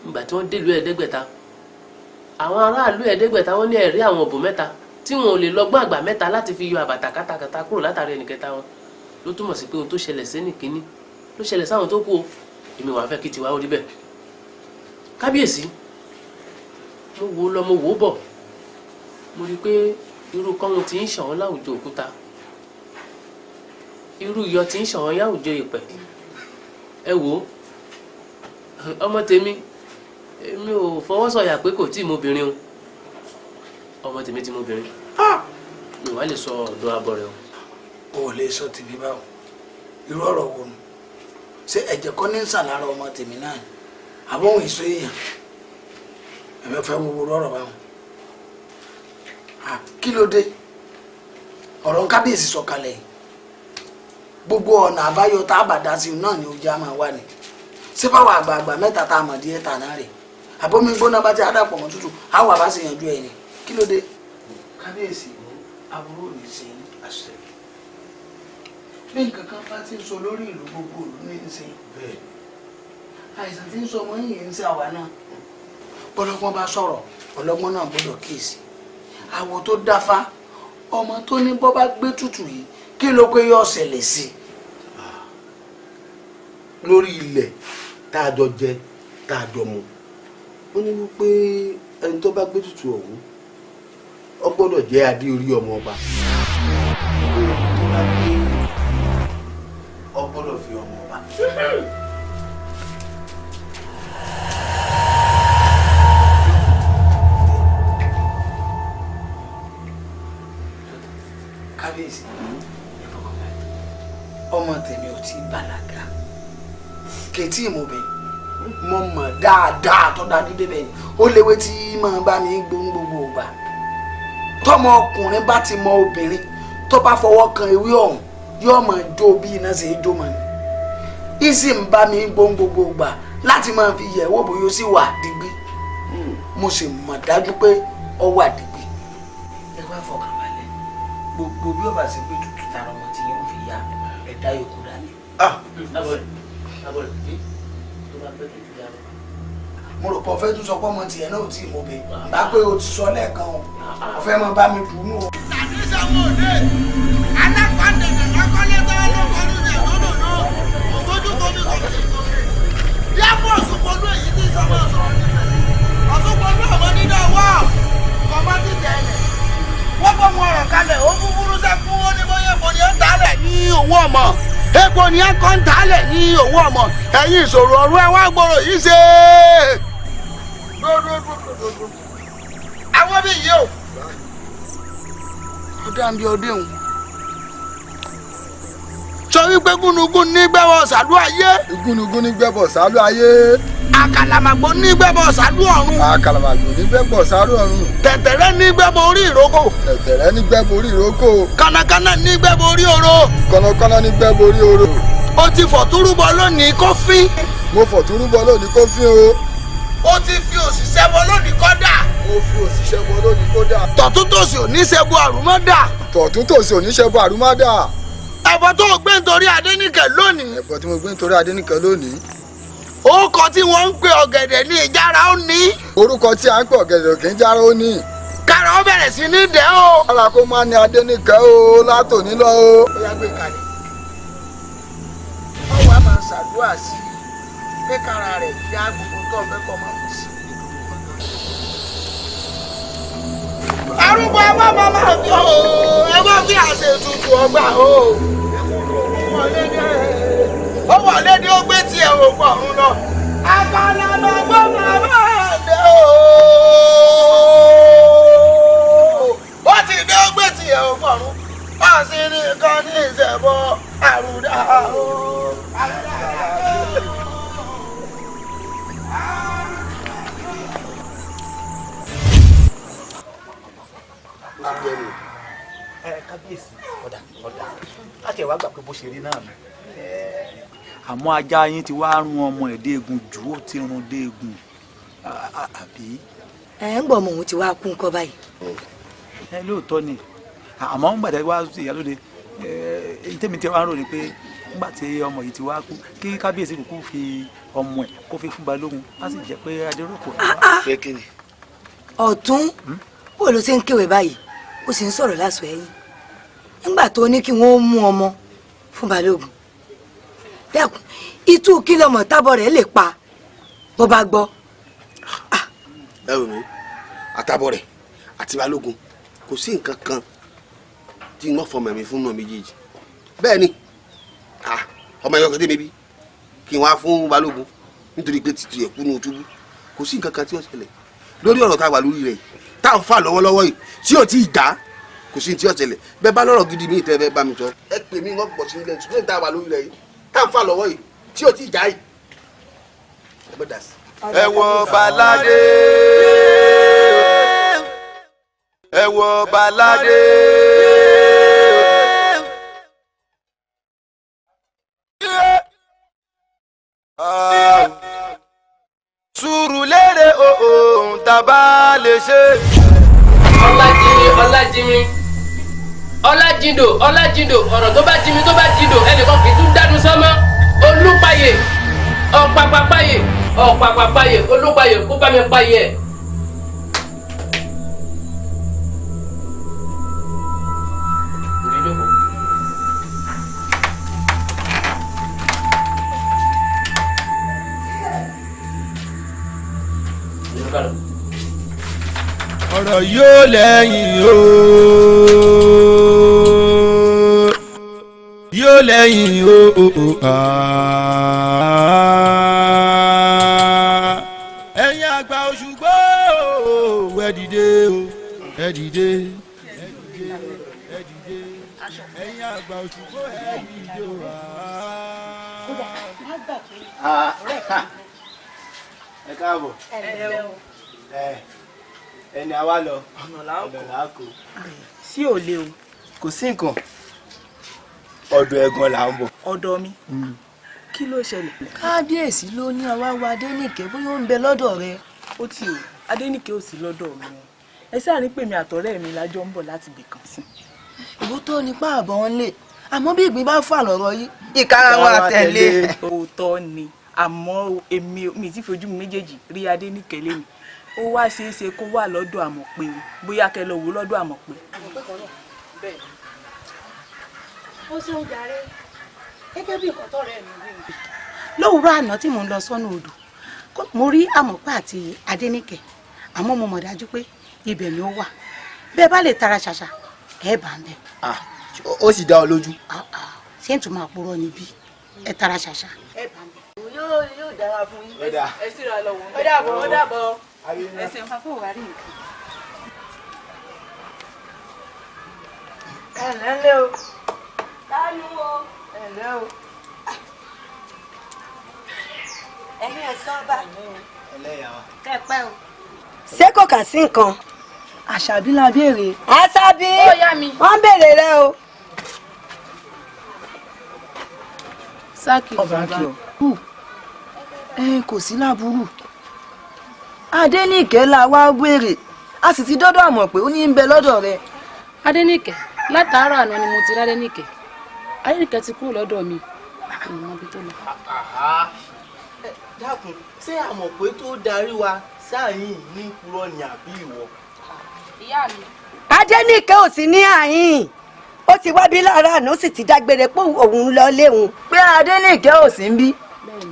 Ìgbà tí wọ́n délùú ẹ̀ẹ́dẹ́gbẹ̀ta, àwọn aráàlú ẹ̀ẹ́dẹ́gbẹ̀ta wọ́n ní ẹ̀rí àwọn òbò mẹ́ta tí wọn ò lè lọ́gbọ́n àgbà mẹ́ta láti fi yọ àbàtà kàtàkàtà kúrò látàrí ẹnìkẹta wọn. Ló túmọ̀ sí pé ohun tó ṣẹlẹ̀ sí nìkíní ló ṣẹlẹ̀ sáwọn tó kú o. Èmi wàá fẹ́ kí tiwa ó rí bẹ́ẹ̀. Kábíyèsí, mo wò ó lọ mo wò ó bọ̀, mo rí i pé irú kọ́hún ti ń ṣàn láwùjọ òkúta, irú iyọ̀ ti ń ṣàn láwùjọ ìpẹ́. Ẹ wò ó ọmọ tèmi, èmi ò fọwọ́sọ̀yà pé kò tí ì mobìnrin o, ọmọ tèmi ti mobìnrin, mi wàá lè sọ ọ̀dọ̀ abọ́ rẹ o. O ò lè sọ tèmi báwo, irú ọ̀rọ̀ wo nu? Ṣé ẹ̀jẹ̀ kọ́ ní ń sàn lára ọmọ tèmi náà ni? Àbọ̀ òun èso èèyàn ẹ̀mẹ́ fẹ́ wo ọ̀rọ̀ báwọn. Kí ló dé? Ọ̀rọ̀ kábíyèsí sọ̀kalẹ̀ gbogbo ọ̀nà àbáyọ tá a bá dá sí náà ni ojú á máa wà ní. Ṣé báwa àgbààgbà mẹ́ta tá a mọ̀ díẹ̀ tà náà rè? Àbọ̀mí gbóná bá ti àdàpọ̀ mọ́ tútù àwọn àbá sì yanjú ẹ̀ ni. Kí ló dé? Kábíyèsí, aburú ò ní ṣe yín. Bí nǹkan kan bá ti ń sọ lórí ìlú gbogbo ìlú ní í ṣe. Àìsàn tí ń sọ ọmọ yìí ń ṣe àwa náà. Bọ́lọ́gbọ́n bá sọ̀rọ̀ ọlọ́gbọ́n náà gbọ́dọ̀ kíyèsí. Àwọ̀ tó dáfá ọmọ tó ní bọ́ bá gbé tútù yìí kí ló pé yóò ṣẹlẹ̀ sí i. Lórí ilẹ̀ tá a jọ jẹ tá a jọ mu, ó ní wípé ẹni tó bá gbé tútù ọ̀hún ó gbọ́dọ̀ jẹ́ adé orí ọmọ ọba. Ó gbọ́dọ̀ fi ọmọ ọba. Kètí ìmọ̀bẹ mo mọ̀ dáadáa tó dájú débẹ̀ ni ó léwé tí máa bá mi gbóhùn gbogbo ògbà. Tọmọ ọkùnrin bá ti mọ obìnrin tó bá fọwọ́ kan ewé ọ̀hún yóò máa jó bí iná ṣe é jó mọ́ ni. Ìsì ń bá mi gbóhùn gbogbo ògbà láti máa fi yẹ̀ wò bóyá ó sì wà digbí. Mo sì mọ̀ dájú pé ó wà digbí. Ẹ wá fọkàn balẹ̀, gbogbo bí ọba ṣe gbé tutù tara ọmọ tí yóò fi ya ẹ̀dá yòókù dání. Mo rò pé ọ̀fẹ́ tún sọ pé ọmọ tiẹ̀ náà ò tí ì mọ̀ bẹ́ẹ̀ bá pé o ti sọ lẹ́ẹ̀kan o ọ̀fẹ́ máa bá mi dùn ún o. Tàbí sọ́wọ́ òde alákọ̀ọ́dẹ̀dẹ̀ lọ́kọ́lẹ́tọ́ ló kọjú jẹ̀ lọ́dọ̀ náà kò tójú tómi kò sí gòkè. Yàgò Ọ̀ṣunpọ̀lú èyí tí sọ́mọ́ sọ̀rọ̀ nífẹ̀ẹ́ Ọ̀ṣunpọ̀lú ọmọ nínú ọwọ́ kọ́mọ́ ti tẹ̀lé wọ́n bọ́ mu ọ̀rọ̀ kalẹ̀ ó búburú sẹ́kún ó ní bóyá epo ni ó ń talẹ̀ ní owó ọmọ epo ni ó kọ́ ń talẹ̀ ní owó ọmọ ẹ̀yin ìṣòro ọ̀run ẹ̀ wá gbòòrò yìí ṣe. Àwọn bí yìí o ọdẹ àbí ọdẹ òun sọ wípé gúnugún ní gbẹ́bọ̀ sàlú ayé. Gúnugún ní gbẹ́bọ̀ sàlú ayé. Àkàlàmàgbò ní gbẹ́bọ̀ sàlú ọ̀run. Àkàlàmàgbò ní gbẹ́bọ̀ sàlú ọ̀run. Tẹ̀tẹ̀rẹ́ ní gbẹ́bọ̀ orí ìrókò. Tẹ̀tẹ̀rẹ́ ní gbẹ́bọ̀ orí ìrókò. Kànákànná ní gbẹ́bọ̀ orí oro. Kànákànná ní gbẹ́bọ̀ orí oro. O ti fọ̀túrúbọ lónìí kó fín. Mo fọ̀túrúbọ lónìí kó fín o. O ti fi òṣìṣẹ́ bọ lónìí kó dà. Mo fi òṣìṣẹ́ bọ lónìí kó dà. Tọ̀túntòsì ò ní ṣe bo àrùmọ́dà. Tọ̀túntòsì ò ní ṣe bo àrùmọ́dà. Ẹbọ tó o gbé nítorí Adéníkẹ́ lónìí. Ẹbọ tí mo gbé nítorí Adéníkẹ́ lónìí. Orúkọ tí wọ́n ń pe ọ̀gẹ̀dẹ̀ ní ìjára ó ní. Orúkọ tí à ń pè ọ̀gẹ̀dẹ̀ kì í jára ó ní. Kára ó bẹ̀rẹ̀ sí ní dẹ́ o. Kára kó má ní Adéníkẹ́ o látòní lọ o. Ó yá gbé kalẹ̀. Ọwọ́ a máa ṣàdúrà sí i pé kára rẹ̀ yá gbogbo tó ọ̀fẹ́ kọ́ máa kù sí. Arúgbó ẹ má máa fi o ẹ má fi àṣẹ ètùtù ọgbà o. Ó wà lédè ó gbé tiẹ̀ ò pọ̀ ọ̀run lọ. Àkàlàmàgbò màmá dé o. Ó ti dé ó gbé tiẹ̀ ò pọ̀ ọ̀run. Ọ̀sìn nìkan ní ìṣẹ̀bọ̀ àrùdá o. Kábíyèsí, ọ̀dà ọ̀dà láti ẹ̀ wá gbà pé bó ṣe rí náà nù. Àmọ́ ajá yín ti wá rún ọmọ ẹ̀ déegun jù, ó ti rún déegun àbí. Ẹ ń gbọ́ ọmọ òun ti wá kú nǹkan báyìí. Ẹ lóòótọ́ ni, àmọ́ ń gbàdá wá ìyálóde tèmi tí wàá rò ní pé nígbà tí ọmọ yìí ti wá kú kí kábíyèsí kúkú fi ọmọ ẹ̀ kó fi fún Balógun á sì jẹ́ pé Adéròkò. Ọ̀tún bó ló ṣe ń kéwèé báyìí ó sì ń sọ̀rọ̀ lásọ ẹ̀yìn nígbà tó ní kí wọ́n mú ọmọ fún Balógun dákun itú kí lọmọ tábọ̀ rẹ̀ lè pa bó bá gbọ́. Ẹ wò mí, àtàbọ̀ rẹ̀ àti Balógun kò sí nǹkan kan tí wọ́n fọmọ mi fún náà méjèèjì. Bẹ́ẹ̀ ni ọmọ ẹ̀yọ́ kẹ́tẹ́ mi bí kí n wá fún Balógun nítorí pé títí ẹ̀kú ní otúbú kò sí nǹkan kan tí ó ṣẹlẹ̀ lórí ọ̀rọ̀ tá a wà lórí rẹ̀ yìí tá à ń fà lọ́wọ́lọ́wọ́ yìí tí ò tí ì dá kò sí tí ó ṣẹlẹ̀. Bẹ́ẹ̀ bá lọ́rọ̀ gidi mi ìtẹ́ bẹ́ẹ̀ bá mi sọ ẹ pè mí wọ́n pọ̀ sí ilẹ̀ ṣùgbọ́n tá a wà lórí rẹ̀ yìí tá à ń fà lọ́wọ́ yìí tí ò tí ì já yìí ẹ bẹ́ dà sí. Ẹ wo Baládé, ẹ wo Baládé. Sùúrù lérè ohun tá a bá lè ṣe. Ọlájìmí Ọlájìmí Ọlájìndò Ọlájìndò ọ̀rọ̀ tó bá jimi tó bá jìndò ẹnìkan kì í tún dánú sánmọ́. Olúpayè ọ̀pàpàpayè ọ̀pàpàpayè olúpayè kó bá mi payè ẹ̀. Ọ̀rọ̀ yóò lẹ́yìn o, yóò lẹ́yìn o. Ẹ̀yin àgbà Òṣùgbó ẹ dìde o, ẹ dìde, ẹ dìde. Ẹ̀yin àgbà Òṣùgbó ẹ dìde o. Kódà wọ́n gbà pé Ẹ káàbọ̀. Ẹni àwa lọ ọ̀nà là ń kó. Sí ò le o. Kò sí nǹkan, ọ̀dọ̀ ẹ̀gbọ́n là ń bọ̀. Ọ̀dọ̀ mi, kí ló ṣẹlẹ̀? Kábíyèsí ló ní àwa wa Adéníkẹ́, bóyá ó ń bẹ lọ́dọ̀ rẹ. Ó ti o, Adéníkẹ́ ò sí lọ́dọ̀ mi o. Ẹ sáà ní pèmí àtọ̀rẹ́ mi lájọ ń bọ̀ láti ibì kan sí. Ìwọ tó nípa àbọ̀ ń lè, àmọ́ bí ìgbín bá fà lọ́rọ̀ yìí, ìkara wọn àtẹ̀lé. Òótọ́ ni, àmọ́ èmi mi ti fojú mi méjèèjì rí Adéníkẹ́ lẹ́nu. Ó wá ṣeé ṣe kó wà lọ́dọ̀ Àmọ̀pé o, bóyá kẹ́ lọ wò lọ́dọ̀ Àmọ̀pé. Ó ṣeun jàre, gẹ́gẹ́ bí nǹkan tọ́rẹ́ mi wí. Lówùúrọ̀ àná tí mò ń lọ sọ́nà odò, mo rí Àmọ̀pé àti Adéníkẹ́, àmọ́ mo mọ̀ dájú pé ibẹ̀ ni ó wà. Bẹ́ẹ̀ bá lè tara ṣàṣà, ẹ bá ń bẹ̀. Ó sì dá ọ lójú. Ṣé n tún máa purọ́ níbí? Ẹ tara ṣàṣà. Ẹ bá ń bẹ̀. Yóò dára fún yín. Ẹ síra lọ wò. Ó dàbọ̀. Ó dàbọ̀. Ẹ ṣeun. Bàbá ò wá rí nǹkan. Ẹ ǹlẹ́ o. Dánú o. Ẹ ǹlẹ́ o. Ẹ̀yin ẹ̀sán ọba. Kẹ́pẹ́ o. Ṣé kò kà sí nǹkan? Àṣàbí la béèrè. Àṣàbí. Ó yá mi. Wọ́n béèrè rẹ o. Sáàkì. Ọba kí ọ. Ẹ kò sí láburú. Adéníkẹ́ la wá béèrè, a sì ti dọ́dọ̀ Àmọ̀pé, ó ní ń bẹ lọ́dọ̀ rẹ. Adéníkẹ́, látàárọ̀ àná ni mo ti rí Adéníkẹ́. Adéníkẹ́ ti kúrò lọ́dọ̀ mi, mi ò mọ ibi tó lọ. Dákun, ṣé Àmọ̀pé tó darí wa sáàyìn ní purọ́ ni àbí ìwọ? Ìyá mi. Adéníkẹ́ ò sí ní àhín, ó ti wá bí láàárọ̀ àná, ó sì ti dágbére pé òun lọ léwu. Pé Adéníkẹ́ ò sí ń bí,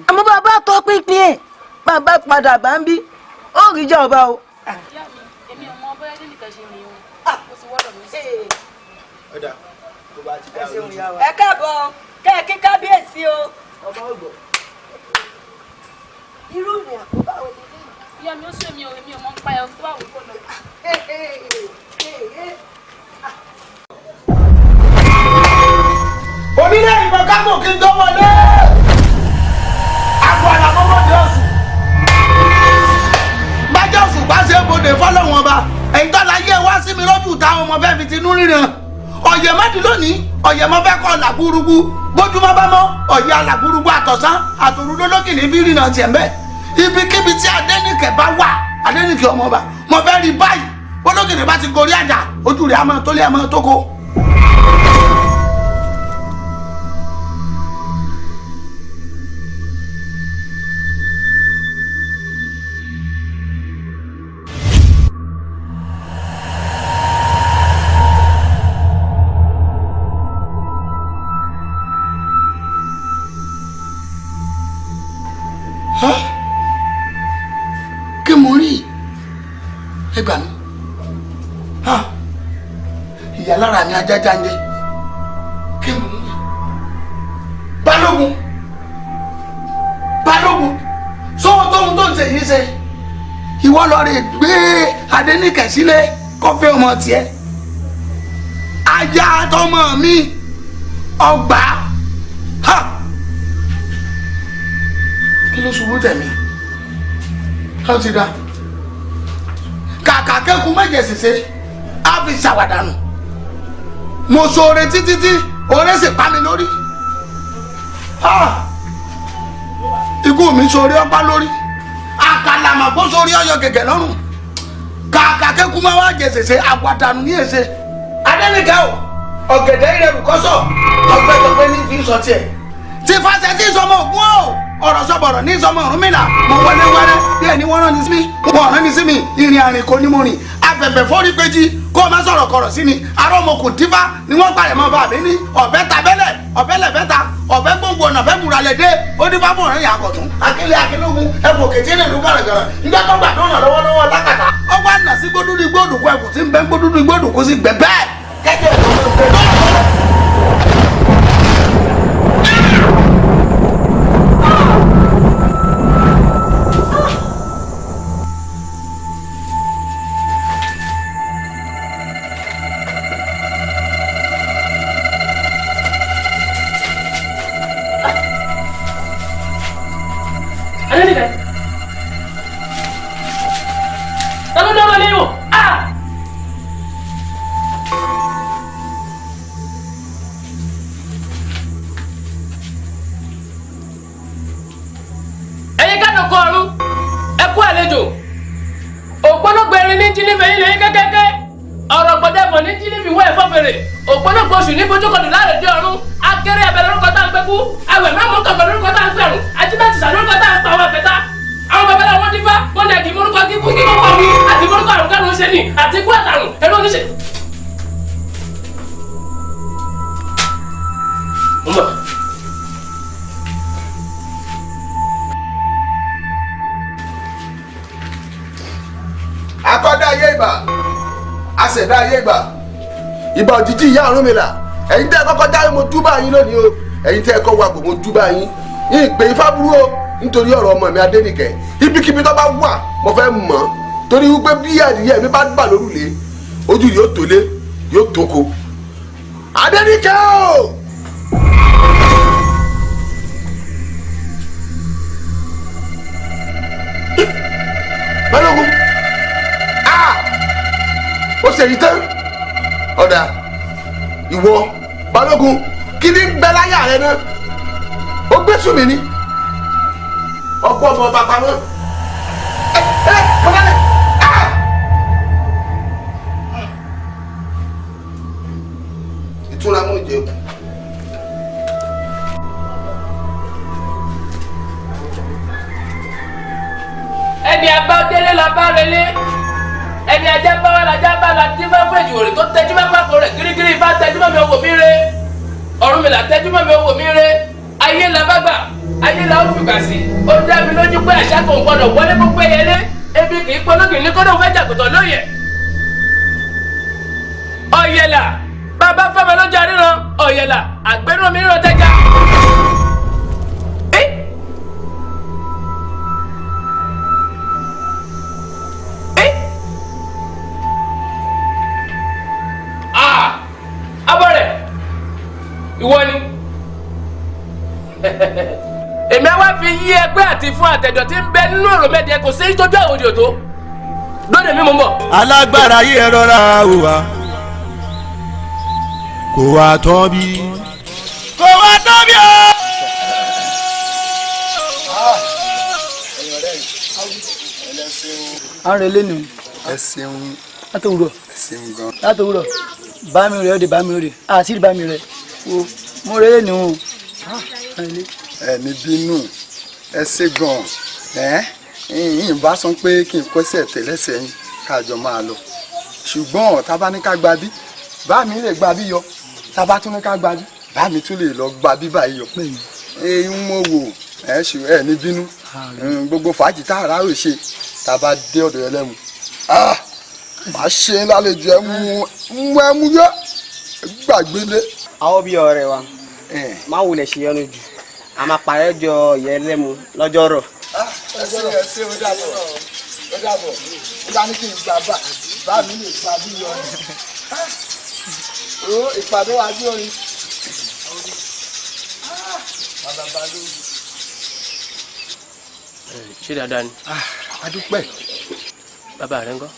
àmọ́ bàbá tọ́ pínpín ẹ̀, bàbá padà bá ń bí, ó rí jọba o. Ìyá mi, èmi ò mọ bóyá Adéníkẹ́ ṣe rìn o, ó ti wọ́dọ̀ mi sí. Ọ̀dà tó bá ti dá lójú. Ẹ káàbọ̀, kẹ́ ẹ kí kábíyèsí o. Ọba ògbọ̀. Irú ìrìn àkóbá wo ni? Ìyá mi, ó sún èmi o, èmi ò mọ ń pa ẹ tó bá wù kó lọ. Onílé ìmọ̀ kákò kí n tó wọlé. Àgọ́ àlàmọ́mọ́dé ọ̀sùn. Bájọ́ ọ̀sùn bá ṣe bodè fọ́lọ́wọ́n ọba. Ẹ̀yin tó la yé wá sí mi lójú táwọn ọmọ fẹ́ fi tinú ríran. Ọ̀yẹ̀ mọ́dì lónìí, ọ̀yẹ̀ mọ́ fẹ́ kọ́ làbúrúgbú. Bójúmọ́ bá mọ́, ọ̀yẹ̀ alàbúrúgbú àtọ̀sán àtòrú lólókìní fi ríran tiẹ̀ mbẹ́. Ibikíbi tí Adéníkẹ́ bá wà, Adéníkẹ́ ọmọ ọba, mo fẹ́ rí báyìí. Bólókìní bá ti gorí àjà, ojú rẹ̀ á máa tó lé á máa tó ko. Kí mo rí ẹ gbà mí, ìyá lára mi ajájá ń jẹ. Kí mo rí balógun, balógun sọ́wọ́ tóun tó ń ṣe yìí ṣe, ìwọ lọ rè gbé Adéníkẹ́ sílé kó fẹ́ ọmọ tiẹ̀, ajá tọmọ mi ọgbà. Kí ló ṣubú tẹ̀mí? Ó ti da kàkà kẹ́kùn méje ṣèṣe á fi ṣàwàdànù. Mo ṣoore títí tí oore sì pa mi lórí. Ikú mi ṣoore ọpá lórí, àkàlàmọ̀gbó ṣoore ọyọ gẹ̀gẹ̀ lọ́rùn. Kàkà kẹ́kùn máa wá jẹ ṣèṣe àwàdànù ní èṣe. Adéníkẹ́ o, ọ̀gẹ̀dẹ̀ ìrẹ̀rù kọ́sọ̀ ọgbẹ́gbẹ́ ní fi sọ tiẹ̀ tí fàṣẹ tí sọmọ ògún o, ọ̀rọ̀ sọ̀bọ̀rọ̀ ní sọmọ Ọ̀rúnmìlà. Mo wọlé wẹ́rẹ́ bí ẹni wọ́n rán ni sí mi, wọ́n rán ni sí mi, ìrìn àrìn kò ní mo rìn. Abẹ̀bẹ̀ fọ́rí péjì kó o má sọ̀rọ̀ kọ̀rọ̀ sí ni. Arọ́ ọmọ kò dífá ni wọ́n parẹ̀ mọ́ bá mi ní ọ̀bẹ ta bẹ́lẹ̀, ọ̀bẹ lẹ̀bẹ́ ta, ọ̀bẹ gbòǹgbò ọ̀nà fẹ́ múra lẹ̀ dé. Ó dífá fún ọ̀rẹ́ yàgọ̀tún. Akílẹ̀ akílógún ẹ̀fọ́ kẹ̀tì ní ìlú gàràgàrà. Nígbà tó gbà tó ràn lọ́wọ́lọ́wọ́ lákàtà. Ó wá nà sí gbódúdú igbódùkú ẹ̀kú tí ń bẹ́ gbódúdú igbódùkú sí gbẹ bẹ́ẹ̀. Kẹ́kẹ́ Aládùnkọ ọ̀run, ẹ kú àlejò. Ògbólógbò erin ní jíní fẹ̀yìn lẹ́yìn kẹ́kẹ́kẹ́. Ọ̀rọ̀ gbọ̀dẹ̀fọ̀ ní jíní fi wọ́ ẹ̀fọ́ fèrè. Ògbólógbò oṣù ní bójúkọ̀dù láàrẹ̀ dé ọ̀run. Akéré abẹ lórúkọ tá à ń pẹ́ kú. Awẹ̀ mẹ́mú kọ̀ọ̀kan lórúkọ tá à ń pẹ̀rùn. Ajíbẹ́tìsà lórúkọ tá à ń pa àwọn àpẹta. Àwọn babaláwo wọn dífá, wọn ní àdìmórúkọ kíkú kíkú pọ̀ ní àdìmórúkọ àrùn kárùn ṣe ní àti ikú àtàrùn ẹ̀rọ oníṣe. Mo ń bọ̀. Akọ́dá ayé ìbà, aṣẹ̀dá ayé ìbà, ìbà òjijì ìyá Ọ̀rúnmìlà. Ẹ̀yin tẹ́ ẹ kọ́kọ́ dáwé, mo júbà yín lónìí o. Ẹ̀yin tẹ́ ẹ kọ́ wa gbò, mo júbà yín. Yín pè ifá burú o, nítorí ọ̀rọ̀ ọmọ mi Adénìkẹ́. Ibikíbi tó bá wà, mo fẹ́ mọ̀ ọ́, torí wípé bí adìyẹ mi bá bà lórùlé, ojú yóò tólé, yóò tóko. Adénìkẹ́ o. Balógun, ó ṣe èyí tán. Ọ̀dà ìwọ Balógun, kí ni ń bẹ láyà rẹ náà? Ó gbé sùn mí ni ọkọ ọmọ ọba pamọ́. Ẹ ẹ bọ́lá rẹ. Ìtura mú ìjẹun. Ẹni abá délé la bá relé, ẹni ajá bá wà lájá bá la dín bá fún èjìwòrè tó tẹjú bá pàkó rẹ gírígírí. Ifá tẹjú mọ́ mi, owó mi re. Ọ̀rúnmìlà tẹjú mọ́ mi, owó mi re. Ayé la bá gbà, ayé la ó fìgbà sí. Ó dá mi lójú pé àṣà kò gbọdọ̀ wọlé kó pé yẹlé. Ebi kì í polókì ní kódò fẹ́ jàgùtàn lóye. Ọ̀yẹ̀là bàbá fẹ́mi lójú àríran. Ọ̀yẹ̀là àgbẹ̀rún mi ràn tẹ́já. Abọ́rẹ̀, ìwọ ni èmi á wá fi yí ẹgbẹ́ àti fún àtẹ̀jọ́ tí ń bẹ nínú ọ̀rọ̀ mẹ́jẹ, kò sí ìtọ́jú àwòdì òtó lóde mi, mò ń bọ̀. Alágbára yìí, ẹ rọra wò wá, kò wá tán bí, kò wá tán bí o. À ń relé nù. Ẹ ṣeun. Látòwúrọ̀. Ẹ ṣeun gan. Látòwúrọ̀, bá mi rẹ̀ ó de, bá mi rẹ̀ àti bá mi rẹ̀ wo mo relé nù o. Ẹ ní bínú, ẹ ṣe gan. Ẹ yìnyín bá sọ pé kí n kọsẹ̀ tẹ̀lẹ́sẹ̀ yín kájọ máa lọ, ṣùgbọ́n tá a bá ní ká gba bí bá mi lè gba bí yọ, tá a bá tún ní ká gba bí bá mi tún lè lọ gba bí báyìí yọ. Èyí mo wò ẹ ṣe, ẹ ní bínú. Gbogbo fàájì tá a ráyè ṣe, tá a bá dé ọ̀dọ̀ ẹlẹ́mu, màá ṣe é lálejò. Ẹ mú ẹ mú yọ gbàgbélé. Àwọn bí ọ̀rẹ́ wa máa wulẹ̀ ṣe yọnu jù, a máa parẹ́ jọ ìyẹn lẹ́mu lọ́jọ́ rọ̀. Ẹ ṣe, ẹ ṣe, ó dàbọ̀, ó dàbọ̀. Ó dá ní kí n gbà bá bá mi lè gba bí yọ ó ìpàdé wa bí orin. Bàbá Balógun. Ṣé dáadáa ni? A dúpẹ́. Bàbá rẹ ń kọ́?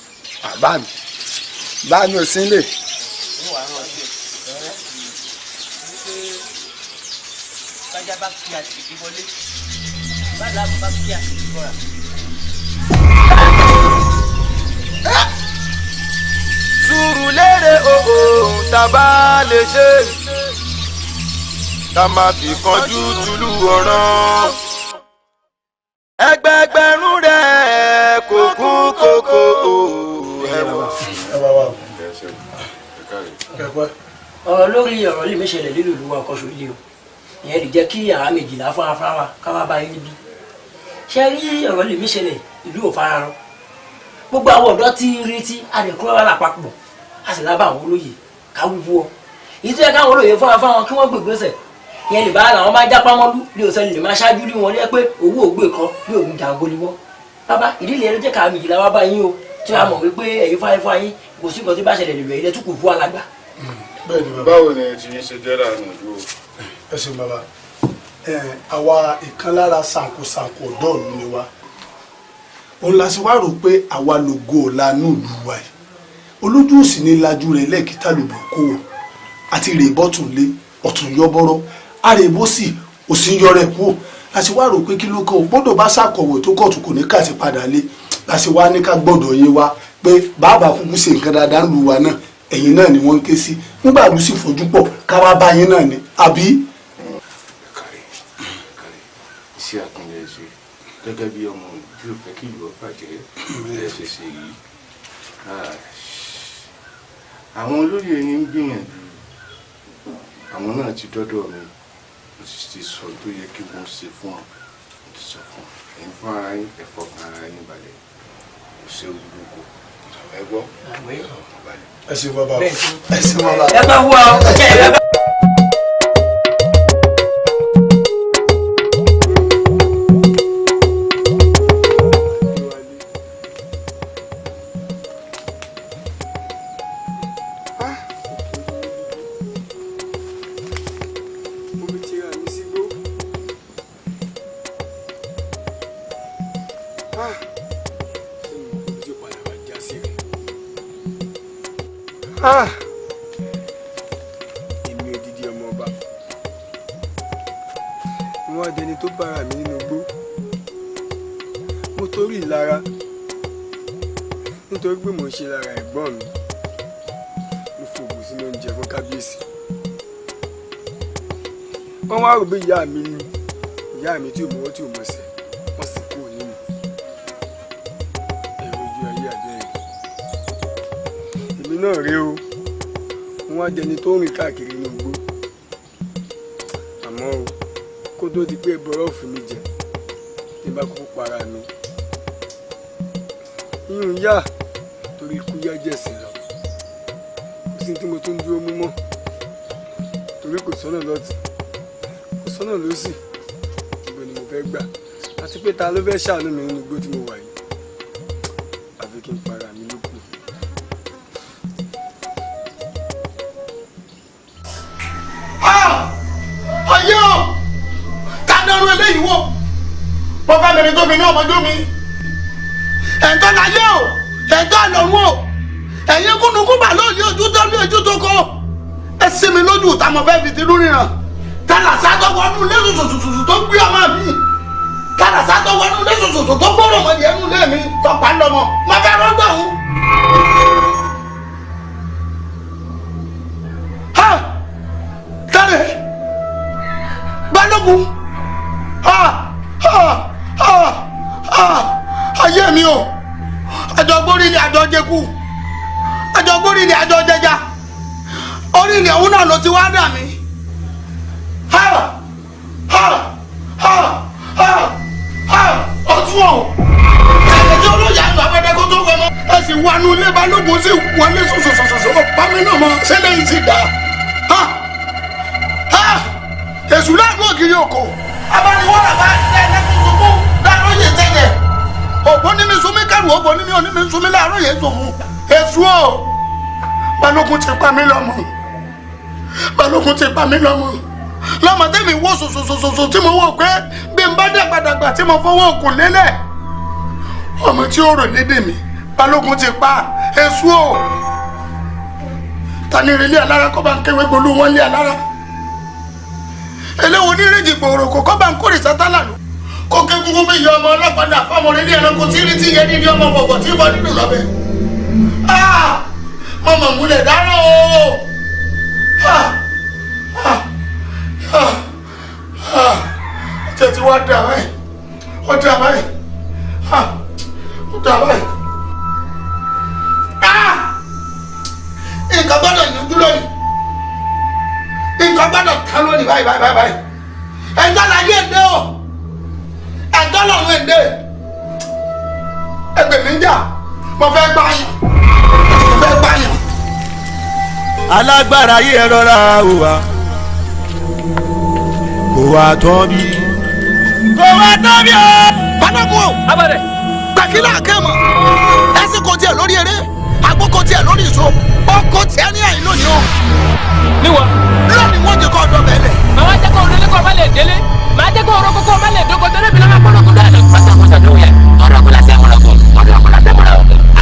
Bá mi, bá mi ò sí nílé. Bájá bá fi àsìkò wọlé, bá làbọ̀ bá fi àsìkò bọ́ra. Sùúrù lérè òun tá a bá lè ṣe, tá a máa fi kanjú tulu ọ̀ràn. Ẹgbẹẹgbẹ̀rún rẹ̀ kò kún kókó ẹ̀wọ̀n. Ọ̀rọ̀ lórí ọ̀rọ̀ lè mí ṣẹlẹ̀ lílù ìlú wa kọ́ṣọ́ ilé o. Ìyẹn lè jẹ́ kí yàrá méjìlá fún afárá wa ká wá bá yín níbí. Ṣe rí ọ̀rọ̀ lè mí ṣẹlẹ̀, ìlú ò fararọ. Gbogbo àwọn ọ̀dọ́ tí ń retí àdẹ̀kúrọ̀ wà lápapọ̀, a sì lábàá àwọn olóyè ká wúwo ọ èyí tó yẹ káwọn olóyè fún afáwọn kí wọ́n gbègbèsẹ̀. Ìyẹn lè bá làwọn máa jápá mọ́lú lé òsèlè lè máa ṣáájú rí wọn lé pé owó ògbé kan ní ògùn jàǹgólí wọn. Bàbá, ìdílé ló jẹ́ ká méjìlá wá bá yín o, tí wàá mọ̀ wípé ẹ̀yin fáyín fáyín kò sí nǹkan tí bá ṣẹlẹ̀ lè rẹ̀ ilẹ̀ tó kù fún alàgbà. Bẹ́ẹ̀ni bàbá. Báwo ni ti yín ṣe jẹ́ láàrin ìlú o? Ẹ ṣeun bàbá. Ẹ àwa ìkan lára sànkosànko ọ̀dọ́ ìlú ni wa. Òun la ṣe wá rò pé àwa lògo ọ̀la nílùú wa yìí. Olójú òsì ní lajú rẹ̀ lẹ́ẹ̀kítà lòbò kó o àti rè bọ́tún lé ọ̀tún yọ bọ́rọ́ àrèbó sì òsì ń yọrẹ kú. La ṣe wá rò pé kí ló kàn ó gbọ́dọ̀ bá ṣàkọ̀wé tó kọ̀tù kò ní kà sí padà lé. La ṣe wá ní ká gbọ́dọ̀ yín wá pé bàbá kúkú ṣe nǹkan dáadáa ń lu wa náà, ẹ̀yin náà ni wọ́n ń ké sí. Nígbà ló sì fojú pọ̀ ká wá bá yín náà ni, àbí. Iṣẹ́ àkànlẹ̀ ṣe gẹ́gẹ́ bí ọmọ tí ò fẹ́ kí ìlú bàjẹ́ ẹ ṣe ṣe yìí. Àwọn olóyè yín ń gbìyànjú, àwọn náà ti dọ́dọ̀ mi, mo sì ti sọ tó yẹ kí wọ́n ṣe fún ọ, mo ti sọ fún ọ. Ẹ̀yin fún ara yín, ẹ fọkàn ara yín balẹ̀, kò séwu lóko. Ẹ gbọ́, ẹ ṣe bàbá o, ẹ ṣe bàbá. Ẹ bá wú ọ. Èmi odidi ọmọ ọba, wọn dẹni tó bára mi nínú igbó. Mo torí ìlara nítorí pé mò ń ṣe lára ẹ̀gbọ́n mi, mo fògùn sínú oúnjẹ fún kábíyèsí. Wọ́n wá rò bí ìyá mi ni, ìyá mi tí ò mọwọ́ tí ò mọsẹ̀, wọ́n sì kúrò nínú ẹ̀rọ ojú ayé àjẹyìn. Èmi náà rèé o, wọ́n wá dẹni tó ń rìn káàkiri inú igbó. Àmọ́ o, kó tó di pé ẹbọrọ òfin mi jẹ ní bá kúkú para mi, yíyún yá torí ikú yá jẹ̀sìn lọ. Kò sí tí mo tún dúró mú mọ́, torí kò sọ́nà lọ́tún, kò sọ́nà lósì. Ibo ni mo fẹ́ gbà, àti pé ta ló fẹ́ ṣàánú mi nínú igbó tí mo wà yìí? Àfi kí n para mi lókù. Ayé o, ta ni ọrùn eléyìí wò? Mo fẹ́ mẹ́rin tó fi ní ọmọdé mi. Ẹ̀ńtọ́ láyé o, ẹ̀ńtọ́ àlọ́run o, ẹ̀yin kúnnukún bà lóye ojú tó ní ojú tó kọ́. Ẹ sí mi lójú ìta, mo fẹ́ fi tinú ríran. Tàlàsà tó wọnú ilé sùsùsùsù tó gbé ọmọ mi. Tàlàsà tó wọnú ilé sùsùsù tó gbọ́rọ̀ mọ́ ìyẹn nú ilé mi tọpa ńlọmọ. Mo fẹ́ rọ́gbà òun. Ha! Tẹ́lẹ̀! Balógun! Ha! Ha! Ha! Ha! Ayé mi o! Àjọgbórí ni àjọ jẹku. Àjọgbórí ni àjọ jẹja. Orí ilẹ̀ òun náà ló ti wá dà mí. Ha! Ha! Ha! Ha! Ha! Ọtún o! Ẹ̀jẹ̀ olóyè àgbà abẹ́dẹ́ kó tó wọmọ. Ẹ sì wọnú ilé Balógun sí wọlé sòsòsòsò pàmí náà mọ sẹ́lẹ̀ yìí ti dà. Ha! Ha! Èṣù láàánú ògiri òkò. Abániwọ́rà bá ẹ lẹ́kùn sunkún láàárọ̀ yìí tẹ̀lẹ̀. Ògbó ní mi sunmí kẹrù, ògbó ní mi ò ní mi sunmí láàárọ̀ yìí tó fún. Èṣù o! Balógun ti pa mí lọ́mọ. Balógun ti pa mí lọ́mọ. Lọ́mọ tẹ́mi wò sòsòsòsò tí mo wò pé bí n bá dàgbàdàgbà tí mo fọwọ́ òkun lélẹ̀. Ọmọ tí ó rò lédè mi, Balógun ti pa. Èṣù o! Ta ni ìrẹ̀lẹ̀ alára kọ́ bá ń kéwé gbolú wọn lé alára? Eléwo onírèjì gbòòrò kò kọ́ bá ń kórè sátálà lò. Kó ké kúkú bí ìyá ọmọ ọlọ́pàá fọmọ orílẹ̀ ẹranko tí rí tí yẹ níbi ọmọ bọ̀bọ̀ tí bọ́ nínú lọ́bẹ̀. Mo mọ̀ múlẹ̀ dáná o. Ọtí ti wá dà báyìí, ó dà báyìí, ó dà báyìí. Nǹkan gbọ́dọ̀ yanjú lónìí, nǹkan gbọ́dọ̀ tán lónìí báyìí báyìí báyìí. Ẹ̀ńtọ́ la yé ẹ̀dẹ́ o, ẹ̀ńtọ́ lọ́run ẹ̀dẹ́. Ẹgbẹ́ mi ń jà, mo fẹ́ gbá yàn, mo fẹ́ gbá yàn. Alágbára yìí ẹ rọra o wa, kò wá tán bí. Kò wá tán bí o. Balógun o. Abẹ́rẹ́. Gbàkílà kẹ́mọ̀, ẹsìn kò tiẹ̀ lórí eré, àgbo kò tiẹ̀ lórí ìṣó, ọkọ̀ tiẹ̀ ní àyè lónìí o. Níwọ̀. Lónìí wọ́n jẹ́ kó ọdọ bẹ́ẹ̀ lẹ̀. Màá jẹ́ kó orílẹ̀ kó o má lè délé. Màá jẹ́ kó orúkọ kó o má lè dóko torí mi lọ́mọ kó dáná.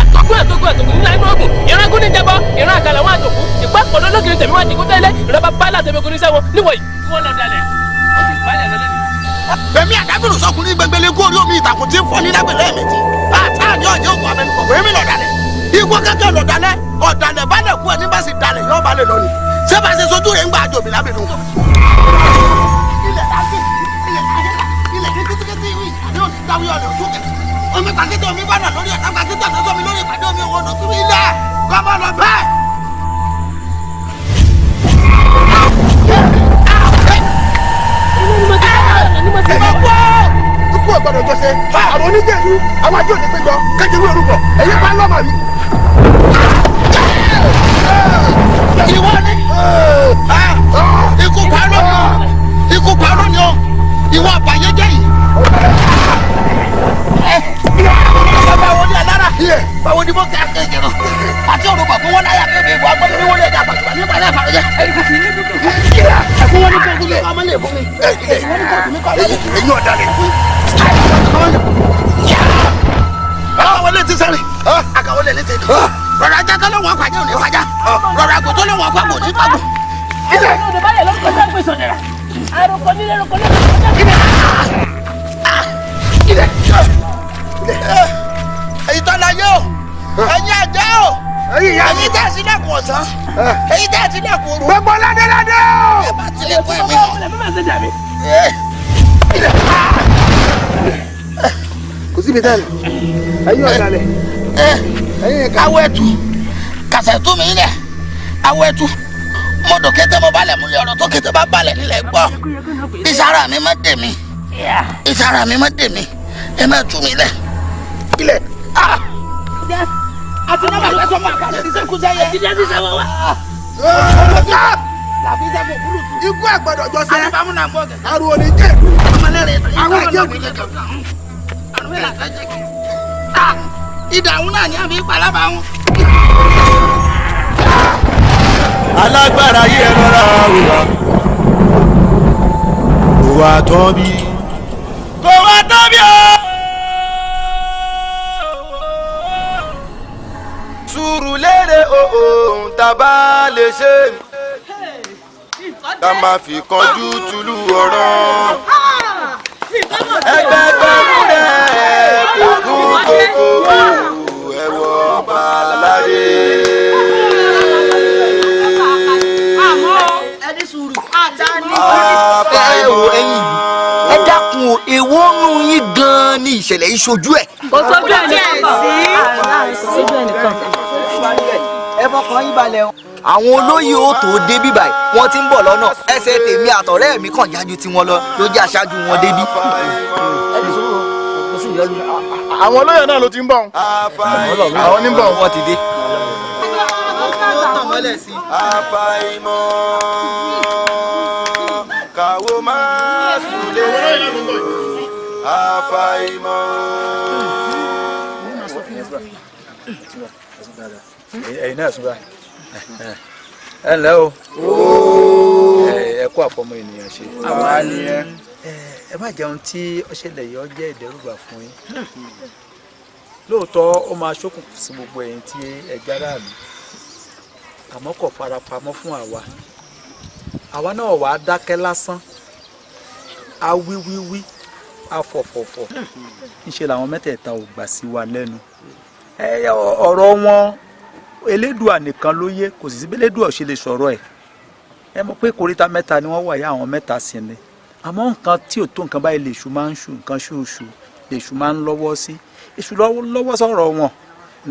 Àtọ̀gùn àtọ̀gùn àtọ̀gùn nínú inú ogun. Ìran gún ní jẹbọ, ìran àkàlà wọn àtòkù. Ìpá pọ̀lọ́ lókìrì tèmi wá dìgún tẹ́lẹ̀. Ìrọ̀bà bá látẹ̀mí ogun ní sẹ́wọ̀n. Níwọ̀ yìí, wọ́n lọ dalẹ̀. Ó sì balẹ̀ lọ́lẹ́. Èmi àdá Oògùn tí ń fọ́ni lágbèlè méjì. Àtà ní ọ̀jẹ̀ oògùn abẹnugọ̀gọ̀ èmi lọ̀dàlẹ̀. Igbó kẹ́kẹ́ lọ̀dàlẹ̀. Ọ̀dàlẹ̀ balẹ̀ kú ẹni bá sì dalẹ̀ yọ balẹ̀ lọ ni. Ṣé bá ṣe sojú rẹ̀ ń gbà àjò mi lábẹ́nu. Ilẹ̀ láti ilẹ̀ ilẹ̀ ní kítíkítí ìwé ìpàdé òní dáwé ọ̀lẹ̀ ojú kẹ̀kẹ́. Omi pàkítọ̀ omi bá nà lórí ọ̀tá pàkítọ̀ náà sọmi lórí ìpàdé omi òwò ọ̀nà ilẹ̀ kọ́ mọ́ lọ bẹ́ẹ̀. Ikú ọ̀gbọ́dọ̀ jọ ṣe àwọn oníjẹ̀lú àwọn ajé òní péjọ kékeré orúkọ ẹ̀yẹ bá lọ́mọ mi. Ìwọ ni ikú parọ́ ni o, ikú parọ́ ni o, ìwọ àbàyéjẹ́ yìí. Bàbá wo ni alára? Báwo ni mo kẹ́ àkéjì rẹ̀? Àti òrùbọ̀ kó wọ́n láyà kébé ìwọ agbọ́dọ̀ ní wọ́n lè dá pàṣẹ nípa náà fàrẹ́jẹ́. Ẹ̀kú wọn ní kó kú mi kọ́ ọmọ lè fún mi. Ẹ̀kú wọn ní kó kú mi kọ́ ọmọ lè fún mi. Ẹ̀yin ọ̀dàlẹ̀. Àkàwọlé ti sáré. Àkàwọlé ní ti dùn. Rọra ajá tó lọ́wọ́ pàjẹ́ òní pàjá. Rọra àgbò tó lọ́wọ́ pàgbò ní pàgbò. Ìtọ́lá yóò, ẹ̀yin àjẹ́ o, ẹ̀yin tẹ̀ sí lẹ́kùn ọ̀sán, ẹ̀yin tẹ̀ sí lẹ́kùn òru. Gbogbo ládéládé o. Ẹ bá tilẹ̀ kọ́ ẹ̀mí o. Kò síbi tẹ́lẹ̀, ẹ̀yin ọ̀dàlẹ̀. Awọ ẹtu, kàṣẹ tú mi lẹ̀, awọ ẹtu, mo dò kété mo balẹ̀ múlẹ̀ ọ̀rọ̀ tó kété bá balẹ̀ nílẹ̀ gbọ́. Ìsara mi má dè mí, ìsara mi má dè mí, ẹ má tú mi lẹ̀. Ilẹ̀. Àti náà bàbá sọmọ àgbàdo ti sẹ́kù sẹ́yẹ. Àti náà ti sẹ́wọ́ wá. Ikú àgbọ̀dọ̀ jọ ṣe. Àrùn oníjẹ̀lú. Àwọn àjẹ̀lú. Ìdààmú náà ni àbí ìpalábà wọn. Alágbára yìí ẹ rọra wùwà kò wá tán bí. Kò wá tán bí o. Sùúrù lérè ohun tá a bá lè ṣe ká má fi kánjú tulu ọ̀ràn. Ẹgbẹgbẹ̀rún rẹ̀ kò kú kókó ẹ̀wọ̀ balade. Ẹ wo ẹ̀yin ìlú, ẹ dákun o, èwo nù yín gan-an ni ìṣẹ̀lẹ̀ yìí ṣojú ẹ̀. Kò sójú ẹ̀ nìkan. Ẹ fọkàn yín balẹ̀ o. Àwọn olóyè ó tó dé bí báyìí, wọ́n ti ń bọ̀ lọ́nà. Ẹsẹ̀ tèmi àtọ̀rẹ́ mi kàn jájú tiwọn lọ ló jẹ́ aṣáájú wọn débí. Àwọn olóyè náà ló ti ń bọ̀. Àwọn ní ń bọ̀. Wọ́n ti dé. Àfàìmọ̀ káwo máa súlé. Àfàìmọ̀. Ẹ̀yin náà sún báyìí. Ẹ ǹlẹ́ o, ẹ kó àfọmọ ènìyàn ṣe. Ẹ má jẹun tí ó ṣẹlẹ̀ yìí ó jẹ́ ìdẹ́rùbà fún yín. Lóòótọ́ ó máa ṣókùnkùn sí gbogbo ẹ̀yin tí ẹ járàlú, àmọ́ kò farapamọ́ fún àwa. Àwa náà wà á dákẹ́ lásán, a wí wí wí, a fọ̀fọ̀fọ̀. Ńṣe làwọn mẹ́tẹ̀ẹ̀ta ò gbà sí wa lẹ́nu. Ọ̀rọ̀ wọn Elédùà nìkan ló yé, kò sì sí bí Elédùà ṣe lè sọ̀rọ̀ ẹ̀. Ẹ mọ̀ pé kòríta mẹ́ta ni wọ́n wà yá, àwọn mẹ́ta sì ni. Àmọ́ nǹkan tí ò tó nǹkan báyìí lèṣù máa ń ṣù, nǹkan ṣùṣù lèṣù máa ń lọ́wọ́ sí. Èṣù lọ́wọ́ sọ̀rọ̀ wọn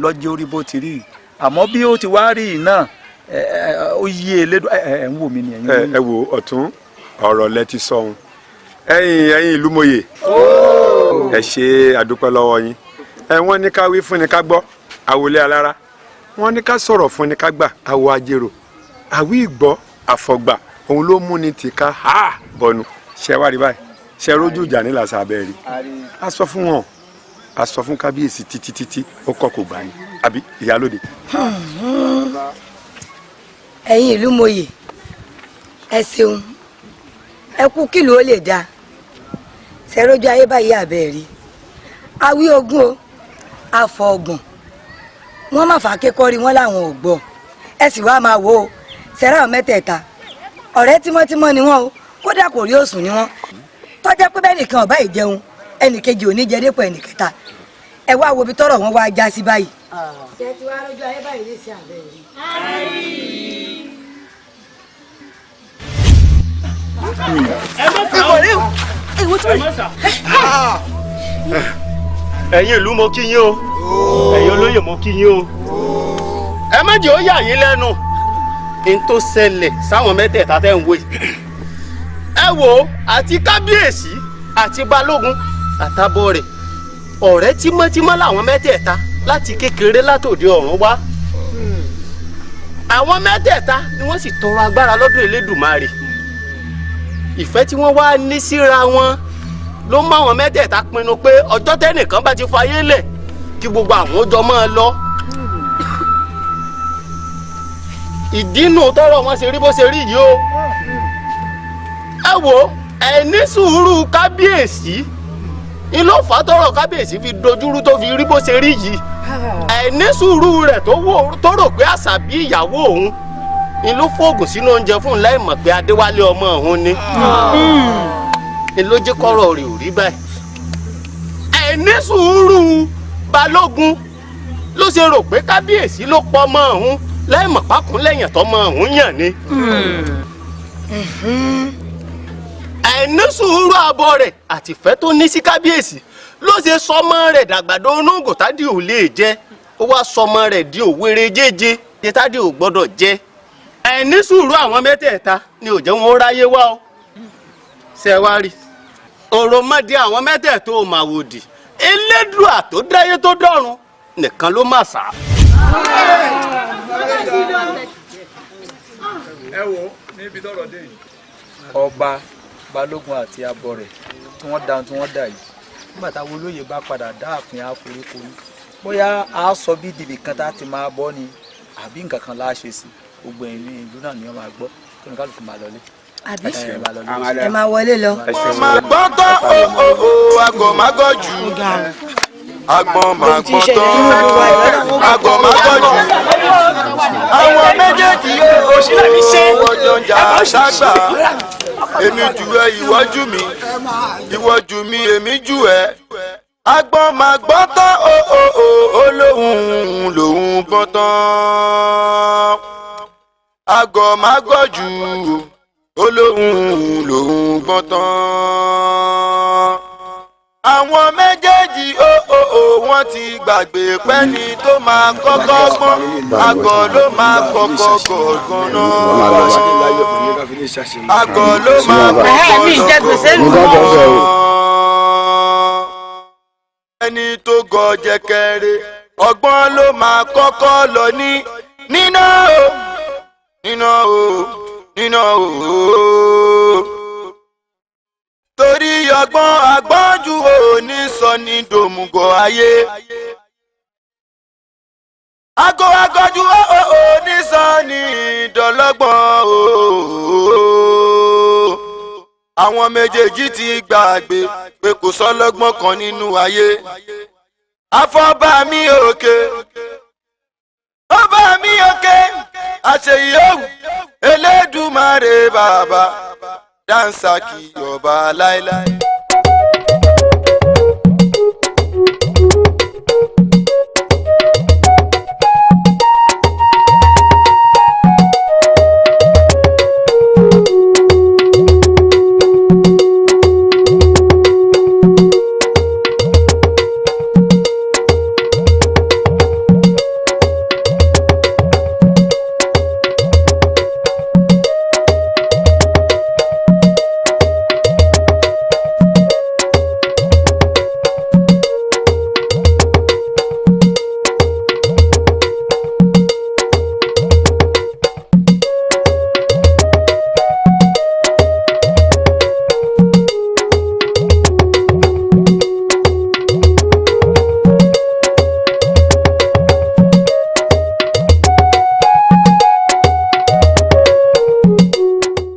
lọ́jọ́ orí bó ti rí. Àmọ́ bí ó ti wá rí náà, ó yé Elédùà. Ẹ ń wò mí ni ẹ̀yin. Ẹ wo ọ̀tún, ọ̀rọ̀ lẹ ti sọ ohun. Ẹ̀yin ìlú mòye, ẹ ṣe àdúpẹ́ lọ́wọ́ yín. Ẹ wọ́n ní ká wí fún ni ká gbọ́, àwòlé alára. Wọ́n ní ká sọ̀rọ̀ fún ni ká gbà, àwọ̀ ajérò. Àwí ìgbọ́ àfọ̀gbà òun ló mú ni tìka ha bọ̀nù. Ṣẹ wá rí báyìí, ṣẹ rójú ìjà nílàsà abẹ́ rí. A sọ fún wọn, a sọ fún kábíyèsí títí títí ó kọ́ kò gbà ní, àbí ìyálóde. Ẹ̀yin ìlú mòye, ẹ ṣeun, ẹ kú kìlú ó lè dáa. Ṣẹrójú ayé báyìí àbẹ̀ rí. Awí ogún o, afọ ọgbọ̀n. Wọ́n má fà á kékọ́rí wọn láwọn ò gbọ́. Ẹ sì wá máa wò ó, ṣẹ̀rá àwọn mẹ́tẹ̀ẹ̀ta ọ̀rẹ́ tímọ́tímọ́ ni wọ́n o, kódà kò rí òsùn ni wọ́n. Tọ́jẹ́ pé bẹ́ẹ̀ nìkan ọ̀bá ìjẹun, Ẹnìkejì ò ní jẹ dépò ẹnìkẹta. Ẹ wá wo ibi tọ́rọ̀ wọn wá já sí báyìí. Ṣé ti wá lójú ayé báyìí ní ìsìn àbẹ̀ yìí? Ẹ̀yin ìlú mo kí yín o, ẹ̀yin olóyè mo kí yín o. Ẹ má jẹ́ ó yà yín lẹ́nu n tó ṣẹlẹ̀ sáwọn mẹ́tẹ̀ẹ̀ta tẹ́ ń wò yìí. Ẹ wo àti kábíyèsí àti balógun àtàbọ̀ rẹ̀, ọ̀rẹ́ tímọ́tímọ́ làwọn mẹ́tẹ̀ẹ̀ta láti kékeré látòdì ọ̀run wá. Àwọn mẹ́tẹ̀ẹ̀ta ni wọ́n sì tọrọ agbára lọ́dọ̀ Elédùmarè. Ìfẹ́ tí wọ́n wá ní síra wọn ló mú àwọn mẹ́tẹ̀ẹ̀ta pinnu pé ọjọ́ tẹ́nìkan bá ti fayé lẹ̀ kí gbogbo àwọn jọ máa lọ. Ìdínú tọ́rọ̀ wọn ṣe rí bó ṣe rí yìí o. Ẹ wo ẹ ní sùúrù kábíyèsí ni ló fà á tọ́rọ̀ kábíyèsí fi dojúrú tó fi rí bó ṣe rí yìí. Ẹ ní sùúrù rẹ̀ tó rò pé àṣàbí ìyàwó òun ni ló fóògùn sínú oúnjẹ fún un láì mọ̀ pé Adéwálé ọmọ òun ni. Ni ló jẹ́ kọ́rọ̀ rẹ̀ ò rí báyìí. Ẹ ní sùúrù balógun ló ṣe rò pé kábíyèsí ló pọ̀ ọmọ òun láì mọ̀ pákún lẹ́yìn tọmọ òun yàn ni. Àìní sùúrù àbọ̀ rẹ̀ àtìfẹ́ tó ní sí kábíyèsí ló ṣe sọmọ rẹ̀ dàgbàdo onógò tádì ò lè jẹ, ó wá sọmọ rẹ̀ di òwéré jéje tádì ò gbọ́dọ̀ jẹ. Àìní sùúrù àwọn mẹ́tẹ̀ẹ̀ta ni ò jẹ́ wọn ó ráyé wá o. Ṣé wá rí òròmọdé àwọn mẹ́tẹ̀ẹ̀ta ò mà wòdì, Elédùà tó dáyé tó dọ̀run nìkan ló mà sá. Ẹ wo níbi tọ́rọ̀ dé yìí, ọba balógun àti abọ rẹ̀ tí wọ́n dá tí wọ́n dà yìí, nígbà táwọn olóyè bá padà dá ààfin àforíkorí, bóyá a sọ bí dìbì kan tá a ti máa bọ́ ni àbí nǹkan kan láà ṣe sí, gbogbo ẹ̀yin ìlú náà ni wọ́n máa gbọ́ kí ni kálukú máa lọlé. Àbí ẹ máa wọlé lọ. Máa gbọ́n tán o, àgọ̀ má gọ̀ jù. Àgbọ̀n máa gbọ́n tán, àgọ̀ má gọ̀ jù. Àwọn méjèèjì yóò wọ́jọ́ ń jà ságbà. Èmi jù ẹ, ìwọ jù mí, ìwọ jù mí, èmi jù ẹ. Àgbọ̀n máa gbọ́n tán o, olóhùn lòún gbọ́n tán. Àgọ̀ má gọ̀ jù, olóhùn lòún gbọ́n tán. Àwọn méjèèjì ó wọ́n ti gbàgbé pẹ́ni tó máa kọ́kọ́ gbọ́n, àgọ̀ ló máa kọ́kọ́ gọ̀ọ̀gàn náà. Àgọ̀ ló máa kọ́kọ́ gọ̀ọ̀gàn. Ẹni tó gọ̀ jẹkẹrẹ, ọgbọ́n ló máa kọ́kọ́ lọ ní níná o, níná o, níná o. Torí ọgbọ́n àgbọ́njú ò ní sọ ní dòmùgọ̀ ayé. Ago agọ́jú ò ní sọ ní dọ̀lọ́gbọ̀n o. Àwọn méjèèjì ti gbàgbé pé kò sọ́lọ́gbọ́n kan nínú ayé. Afọ́bá mi òkè, ọba mi òkè, àṣeyọ̀wù Elédùmarè bàbá. Dansaki ọba láéláé.